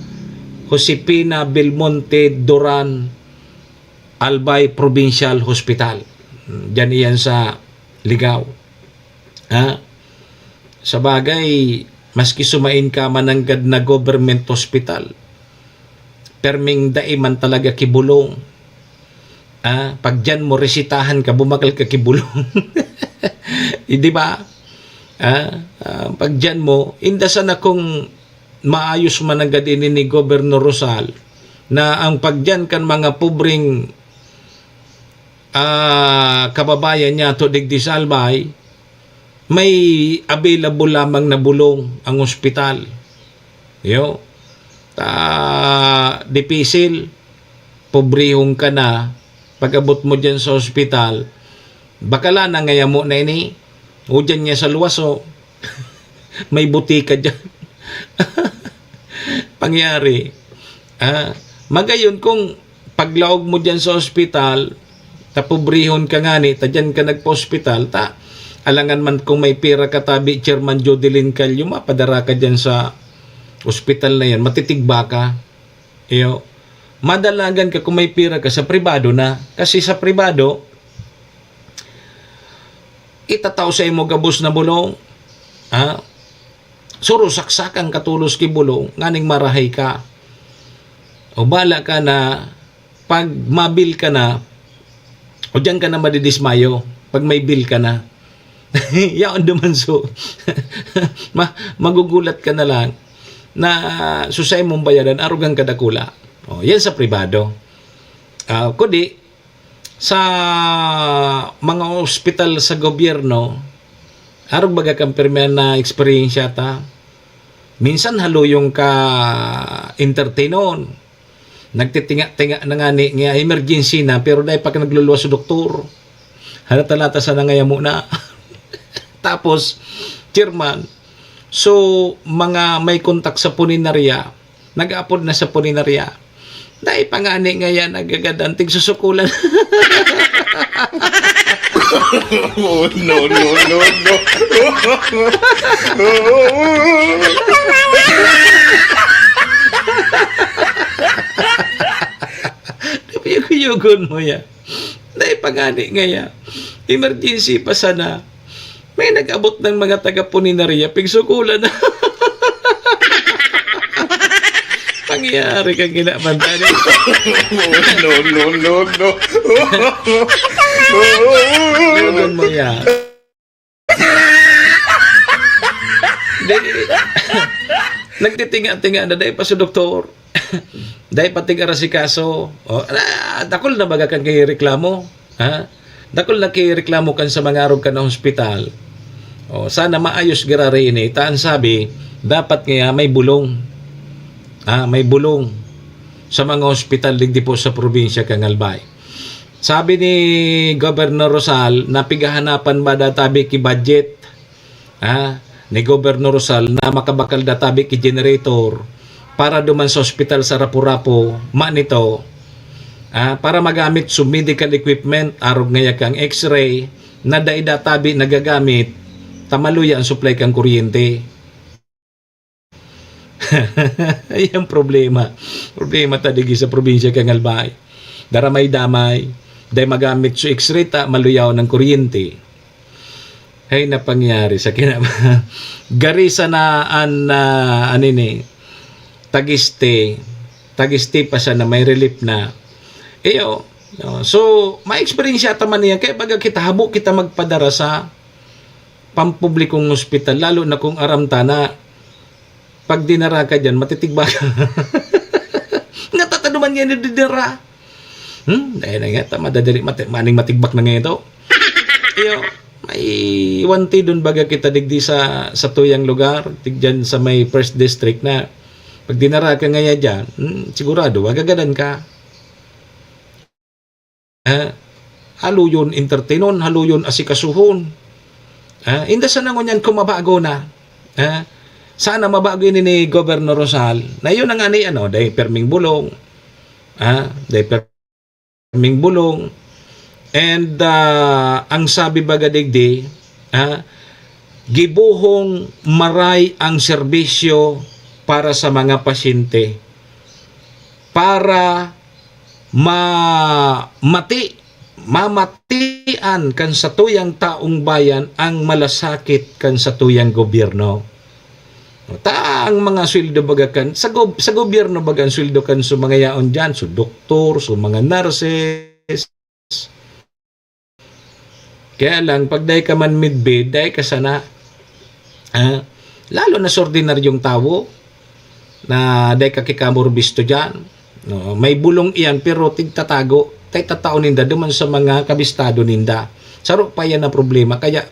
Josefina Belmonte Duran Albay Provincial Hospital. Diyan iyan sa Ligao. Ha? Sa bagay, maski sumain ka mananggad na government hospital, perming dai man talaga ki bulong. Ah, pag diyan mo, resitahan ka, bumakal ka ki bulong. Eh, di ba? Ah, ah, pag diyan mo, inda sana kung maayos mananggad ini ni Governor Rosal, na ang pagdiyan kan mga pobreng, ah, kababayan niya to digdi sa Albay, may available lamang na bulong ang ospital. Yo, ta, dipisil, pobrehon ka na, pag-abot mo diyan sa ospital, bakala na ngaya mo na ini, o diyan niya sa luwas, o may butika diyan. Pangyari, ah, magayon kung paglaog mo diyan sa ospital, ta pobrehon ka ngani, ta diyan ka nagpa-ospital, ta alangan man kung may pera ka tabi, Chairman Jodeline Callo, mapadara ka diyan sa ospital na yan, matitigba ka. Iyo, madalagan ka kung may pera ka sa pribado na. Kasi sa pribado, itatao sa imo gabos na bulong. Ha? Suro saksakan ka tolos ki bulong, nganing marahay ka. O bala ka na, pag mabil ka na, o diyan ka na madidismayo, pag may bil ka na. Yaon duman so. Ma-, magugulat ka na lang na susay mong bayadan, arog ang kadakula. O, yan sa pribado. Ah, kundi, sa mga ospital sa gobyerno, arog baga kan pirmi na eksperyensya ta. Minsan haluyong ka entertainon. Nagtitinga-tinga na ngani nga emergency na, pero dai pa ka nagluluwas sa doktor. Halata-lata sana ngaya mo na. Tapos, chairman, so, mga may kontak sa punerarya, nag-aapod na sa punerarya. Dai pa ngani ngaya nagagadan, tigsusukulan. Oh, no, no, no, no. Kuyog-kuyogon mo yan. Dai pa ngani ngaya. Emergency pa sana. May nag-abot ng mga taga-punerarya, pigsukulan na. Pangyari kang ina, Bantani. No, no, no, no. Lagon mo yan. Di, nagtitinga-tinga na, dai pa sa doktor. Dai pa tig-arasikaso. O, ala, dakul na baga kang reklamo. Ha? Dakul na ki reklamo kan sa mga arog kan na hospital. O, sana maayos girari ini. Ta an sabi, dapat ngaya may bulong. Ha, may bulong sa mga hospital digdi po sa probinsya kan Albay. Sabi ni Governor Rosal, napigahanapan ba da tabi ki budget? Ha? Ni Governor Rosal na makabakal da tabi ki generator para duman sa ospital sa Rapu-Rapu, manito, ah, para magamit sa medical equipment, arog ngaya kang X-ray, na dai da tabi nagagamit, ta maluya ang supply kang kuryente. Yan problema. Problema ta digi sa probinsya kang Albay. Daramay-damay, dai magamit sa X-ray ta maluyaw ng kuryente. Hay napangyari sa kinaba-, gari sana an, ah, ano ini, tag-este, tag-este pa siya na may relief na. Iyo, no? So, may eksperyensya ta man niya, kaya baga kita, habo kita magpadara sa pampublikong ospital, lalo na kung aram ta na pag dinara ka diyan, matitigba ka. Nga tatanuman niya ni dinara. Hmm, dai na nga, ta madadali, mati-, maning matigbak na nga ito. Iyo, may wantidon baga kita digdi sa, sa tuyang lugar, tigdiyan sa may first district na pag dinara ka ngaya diyan, hmm, sigurado, magagadan ka. Ah, haluyon entertainon, haluyon asikasuhon. Ah, inda sana ngunyan kung mabago na. Ah, sana mabago ini ni Governor Rosal. Na yun na nga ni, ano, dai perming bulong. Ah, dai perming bulong. And, ah, ang sabi baga digdi, ah, gibohong maray ang serbisyo para sa mga pasyente. Para ma-, mati-, mamatian kan satuyang taong bayan ang malasakit kan satuyang gobyerno. Ta ang mga sweldo baga kan, sa gob-, sa gobyerno baga ang sweldo kan so mga yaon diyan, so doktor, so mga nurses. Kaya lang, pag dai ka man midbid, dai ka sana, ah, lalo na sa ordinaryong tawo, na dai ka kikamorbis to diyan. No, may bulong iyan, pero tigtatago, tay tatao ninda duman sa mga kabistado ninda. Saro pa yan na problema. Kaya,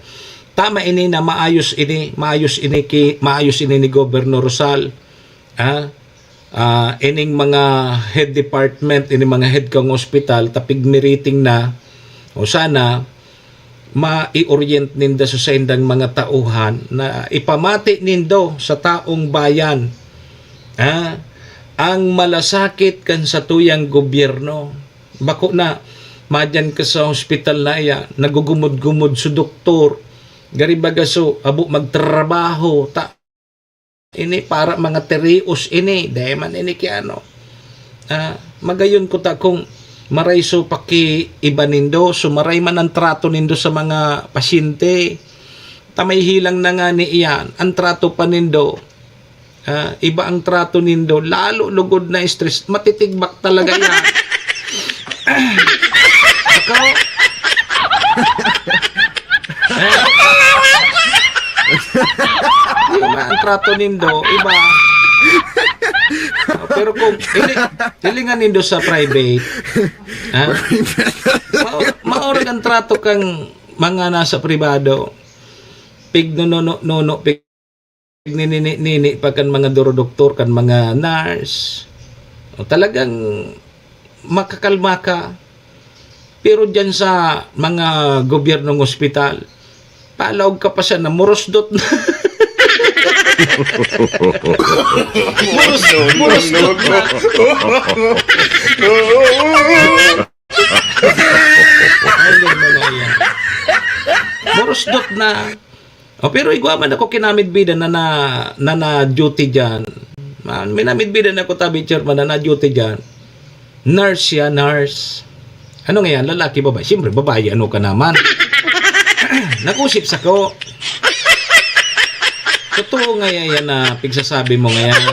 tama ini na maayos ini, maayos ini ki, maayos ini ni Governor Rosal. Ah, ah, ining mga head department, ining mga head kang ospital, tapig meriting na, o sana, mai-orient ninda sa saindang mga tauhan na ipamati nindo sa taong bayan, ah, ang malasakit kan satuyang gobyerno. Bako na, madyan ka sa ospital na iya, nagugumod-gumod sa doktor, gari baga so, abo magtrabaho, ta-, ini para mga terios ini, dai man ini ki ano. Ah, magayon ko ta kung maray so pakiiba nindo, so maray man ang trato nindo sa mga pasyente. Ta may hilang na nga ni iyan, ang trato pa nindo, ah, iba ang trato nindo, lalo lugod na stress, matitigbak talaga yan. Ako, Di ba, ang trato nindo, iba. Pero kung hili-, hilingan nindo sa private, ha? Mao-, maorag ang trato kang mga nasa pribado. Pignonono-nono, pig-, nini-nini pa kan mga dorodoktor, kan mga nurse. O, talagang makakalma ka. Pero diyan sa mga gobyernong ospital, palaog ka pa sana, murusdot na. Murus-, murusdot na. Ay, Lord, malaya. Murusdot na. Oh, pero igwa man ako kinamidbidan na, na, na, na duty diyan. Ma-, may namidbidan ako, tabi, chairman, na na duty diyan. Nurse siya, nurse. Ano nga yan? Lalaki, babae? Siyempre, babae. Ano ka naman? Nakusip sa ko. Totoo nga yan, yan na pigsasabi mo nga yan.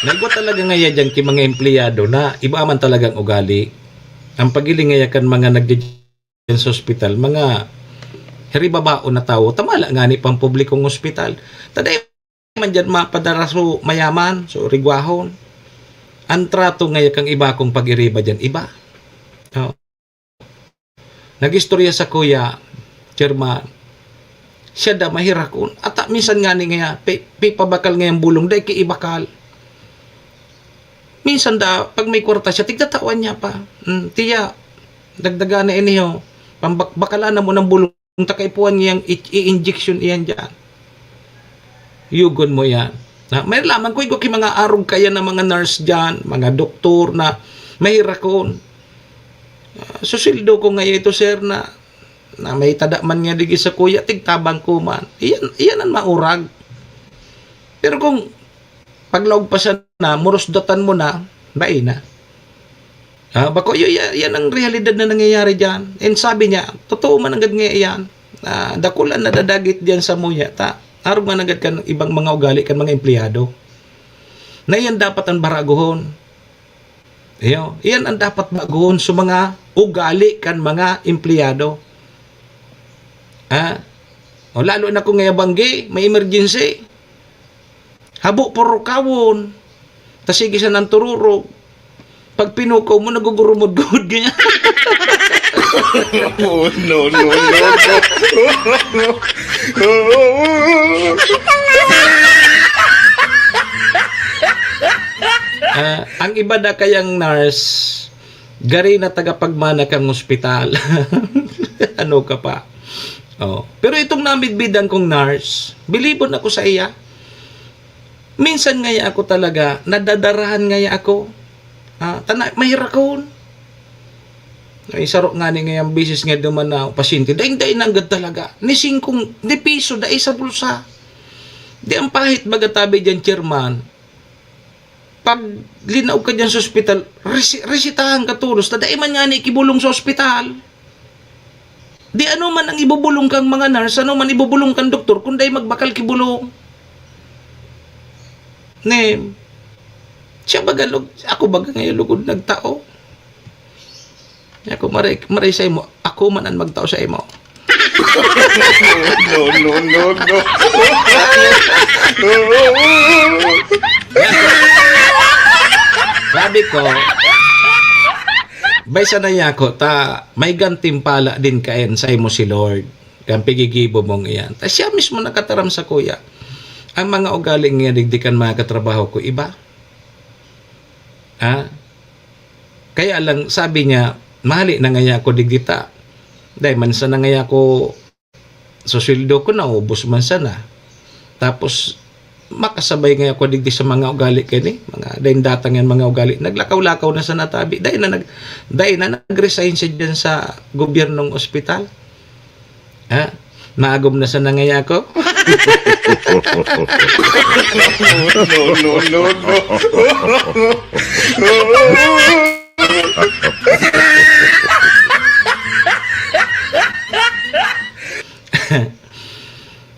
Nagwa talaga nga yan dyan ki mga empleyado na iba man talagang ugali. Ang pagiling nga yan kan mga nagdi-, sa ospital, mga hiribabaon na tawo, tamala nga ni pampublikong ospital. Taday man dyan mapadara so mayaman, so rigwahon. Ang trato nga kang iba kong pag-iriba dyan, iba. Oh. Nag-istorya sa kuya, chairman, siya da mahirakon. Ata minsan nga ni nga, pi-, pipabakal nga yung bulong, dai ki ibakal. Minsan da, pag may kwarta siya, tigtatawan niya pa. Hmm, tiya, dagdagan na ini, oh. Pambak-, bakalan na mo ng bulong, ta kaipuhan niyang i-, i-injection iyan dyan. Yugon mo yan. Na, may laman ko, igwa ki mga arog kaya na mga nurse dyan, mga doktor na mahirakon. Ah, susildo ko nga ito, sir, na, na may tada man nga digi sa kuya, tigtabang ko man. Iyan, iyan ang maurag. Pero kung paglaog pa siya na, murusdatan mo na, bai na. Ah, bako, y-, y-, yan ang realidad na nangyayari dyan. And sabi niya, totoo man ang gad nga iyan. Ah, dakul an nadadagit diyan samuya ta arog man nanggad kan ibang mga ugali kan mga empleyado. Na iyan dapat an baragohon. Iyo, iyan an dapat bagohon sa mga ugali kan mga empleyado. Ah, o lalo na kung ngaya banggi, may emergency. Habo purukawon. Ta sige sa nantururog. Pag pinukaw mo, nagugurumod-gumod ganyan. Oh, no, no, no, no. Ah, ang iba na kayang nurse, gari na tagapagmana kang ospital. Ano ka pa? Oh. Pero itong namidbidan kong nurse, bilibon ako sa iya. Minsan ngaya ako talaga, nadadarahan ngaya ako. Ah, tana, mahirakon. Ay, saro nga ni ngayang bisis nga duman na pasyente, daing-daing nanggad talaga. Ni singkong, ni piso, dai sa bulsa. Di ang pahit baga tabi diyan, chairman. Pag linaog ka diyan sa ospital, resi-, resitahan ka todos, ta dai man nga ni ikibolong sa ospital. Di ano man ang ibobolong kang mga nurse, ano man ibobolong kang doktor, kung dai magbakal ki bolong. Ne, siya baga lug-, ako baga ngayon lugod nagtao. Ako maray, maray sa imo, ako man an magtao sa imo. No, no, no, no. Sabi ko, "Bay, sana yako ta may gantimpala din kaen sa imo si Lord, kan pigigibo mong iyan." Ta siya mismo nakataram sakuya, ang mga ugali nga digdi kan mga katrabaho ko iba. Ha? Kaya lang, sabi niya, "Mahali na ngaya ako digdi ta. Dai man sana ngaya ako, so sweldo ko naubos man sana. Tapos, makasabay ngaya ako digdi sa mga ugali kani, mga daing datang yan, mga ugali. Naglakaw-lakaw na sana tabi. Dai na nag-, dai na nag-resign siya diyan sa gobyernong ospital." Ha? Maagom na sana ngaya ako? No, no, no, no.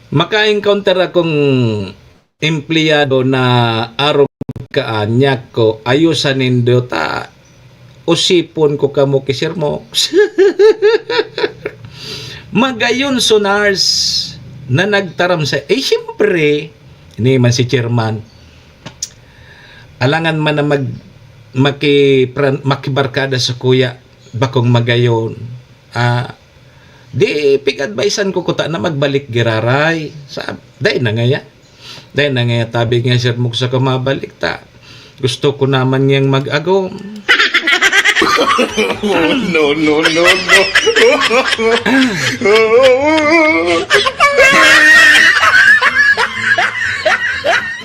Maka-encounter akong empleyado na arog ka, "Nyaku, ayosa nindo ta osipon ko kamo ki Sir Mox." Magayon so nurse na nagtaram sa, eh, siyempre, ini man si chairman. Alangan man na mag-, makipran-, makibarkada sakuya, bakong magayon. Ah, di pig-advisean ko kuta na magbalik giraray. Sa, dai na ngaya. Dai na ngaya tabi nga, "Sir Mox, sa ka mabalik ta. Gusto ko naman ngayang mag-agom." No, no, no, no.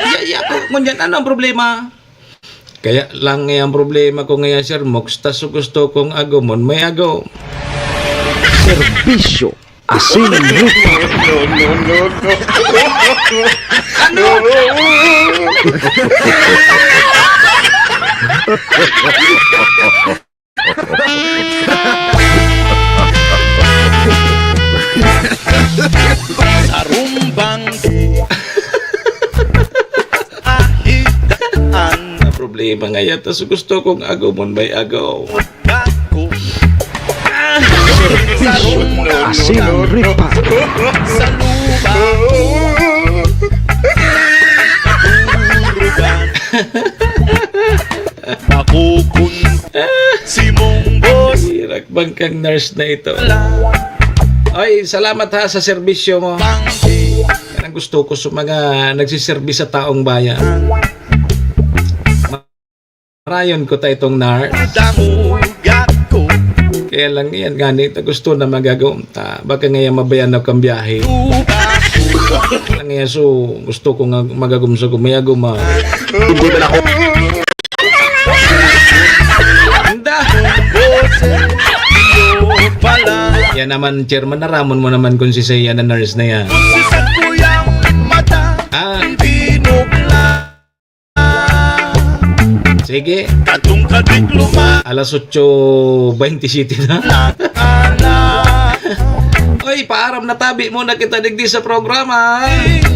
Ya, ya, ko, ngunyan, ano ang problema? Kaya lang, eh, ang problema ko ngayon, Sir Mox, ta so gusto kong agumon, may agom. Serbisyo, asin, lupa. No, no, no, no. Ano? Sarumbang ahidan. Ang problema ngayon, tas gusto kong agumon may agaw. Bako. Serbisyo, asin, lupa. Sa lupa ko. Naturugan. Ako kun si mong boss. Hirak bang kang nurse na ito? Ay, salamat ha sa serbisyo mo. Banggi. Yan ang gusto ko sa mga nagsiserbi sa taong bayan. Marayon ko ta itong nurse. Damugat ko. Kaya lang yan, gani, ta gusto na magagom ta. Baka ngayon mabayan na kang biyahe. Lupa. Ang yaso, gusto ko nga magagom sa gumay-agom, ah. Hindi ba ako? Anda. Yan naman, chairman, naramon mo naman kung si Saya na nurse na yan. Kung si Saguyang mata, ah. Binukla. Sige. Katong kadikloma. Alas otso bente siyete na. Na, ala. Oy, Paaram na tabi muna kita digdi sa programa.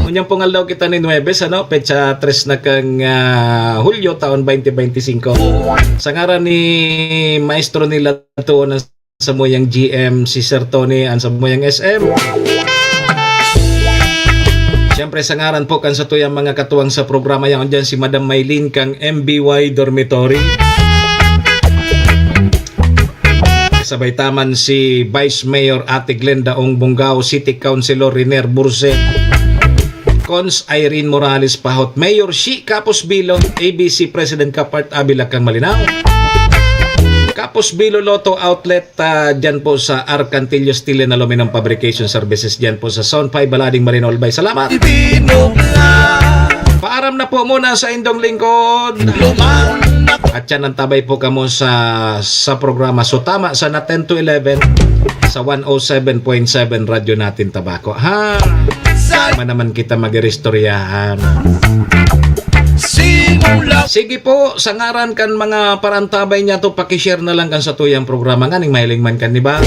Unyang pong aldaw kita ni Nuebes, ano? Petsa tres na kang, ah, Hulyo, taon twenty twenty-five. Sa ngaran ni Maestro nila to na samuyang G M, si Sir Tony, ang samuyang S M. Siyempre, sa ngaran po kan satuyang mga katuwang sa programa yan, dyan si Madam Maylene kang M B Y Dormitory. Sabay taman si Vice Mayor Ate Glenda Ong Bungao, City Councilor Riner Burse, Cons Irene Morales Pahot, Mayor Shi Kapos Bilo, A B C President Kapart Abila kang Malinao, Kapos Bilo Lotto Outlet, ah, dyan po sa Arcantillo Steel and Aluminum Fabrication Services, dyan po sa Zone five, Balading, Malinao, Albay. Salamat! Paaram na po muna sa indong lingkod. At yan ang tabay po kamo sa, sa programa. So, tama sa na ten to eleven sa one oh seven point seven Radyo Natin Tabaco. Ha? Tama naman kita mag-iristoryahan. Sige po, sa ngaran kan mga parantabay niya to, pakishare na lang kan satuyang programa. Nganing mahiling man kan iba.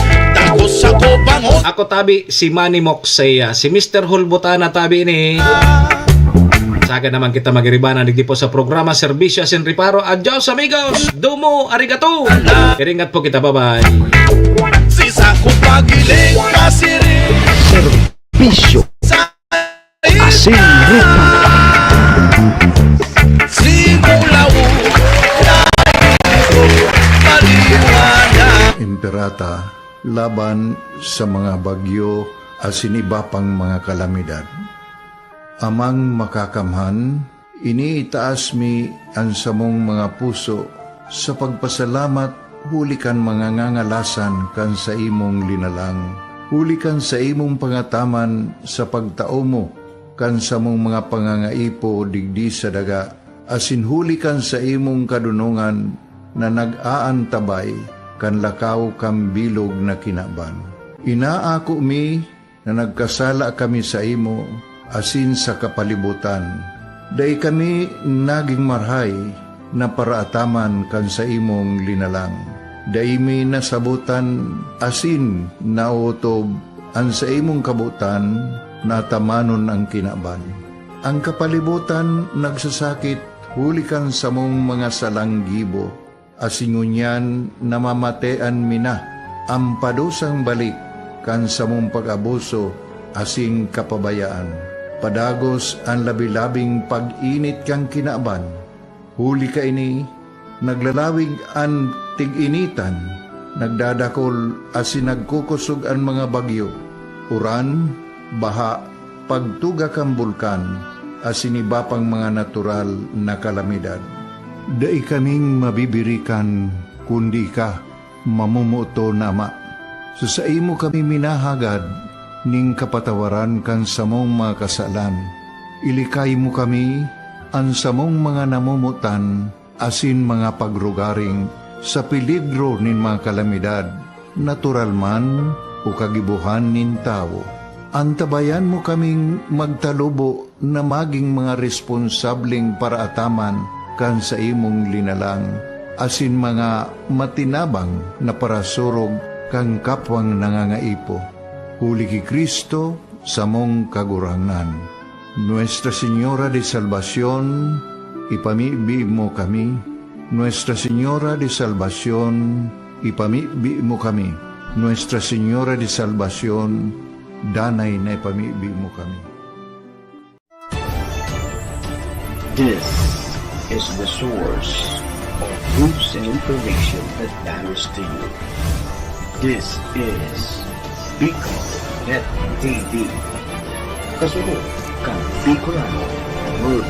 Ako tabi, si Manny Moxea, si Mister Hulbutana tabi ni. Saga naman kita magiribanan digdi po sa programa Serbisyo Asin Reparo. Adios, amigos! Domo, arigato! Iringat po kita, bye-bye! Si Sako Pagiling Pasiring. Serbisyo Sa Asin Reparo. Simulaw na Maliwanag. Imperata laban sa mga bagyo asin iba pang mga kalamidad. Amang Makakamhan, iniitaas mi an samong mga puso sa pagpasalamat huli kan mga ngangalasan kan saimong linalang, huli kan saimong pangataman sa pagtao mo kan samong mga pangangaipo digdi sa daga, asin huli kan saimong kadonongan na nag-aantabay kan lakaw kan bilog na kinaban. Inaako mi na nagkasala kami saimo asin sa kapalibotan. Dai kami nagin marahay na paraataman kan saimong linalang. Dai mi nasabotan asin naotob an saimong kabotan na atamanon an kinaban. An kapalibotan nagsasakit huli kan samong mga salang gibo, asin ngunyan namamatean mi na an padusang balik kan samong pag-abuso asin kapabayaan. Padagos an labi-labing pag-init kan kinaban. Huli kaini, naglalawig an tig-initan, nagdadakol asin nagkukosog an mga bagyo, uran, baha, pagtuga kan bulkan, asin iba pang mga natural na kalamidad. Dai kaming mabibirikan, kundi ika, mamomoton na Ama. Sa saimo kami minahagad nin kapatawaran kan samong mga kasalan. Ilikay mo kami, an samong mga namomotan, asin mga pagrugaring sa peligro nin mga kalamidad, natural man o kagibohan nin tawo. Antabayan mo kaming magtalubo na magin mga responsableng paraataman kan saimong linalang, asin mga matinabang na parasurog kan kapwang nangangaipo. Huli ki Cristo, samong Kagurangnan. Nuestra Señora de Salvacion, ipamibi mo kami. Nuestra Señora de Salvacion, ipamibi mo kami. Nuestra Señora de Salvacion, danay na ipamibi mo kami. This is the source of news and information that matters to you. This is Bicol Net T V. Kasunod kan Bicolano World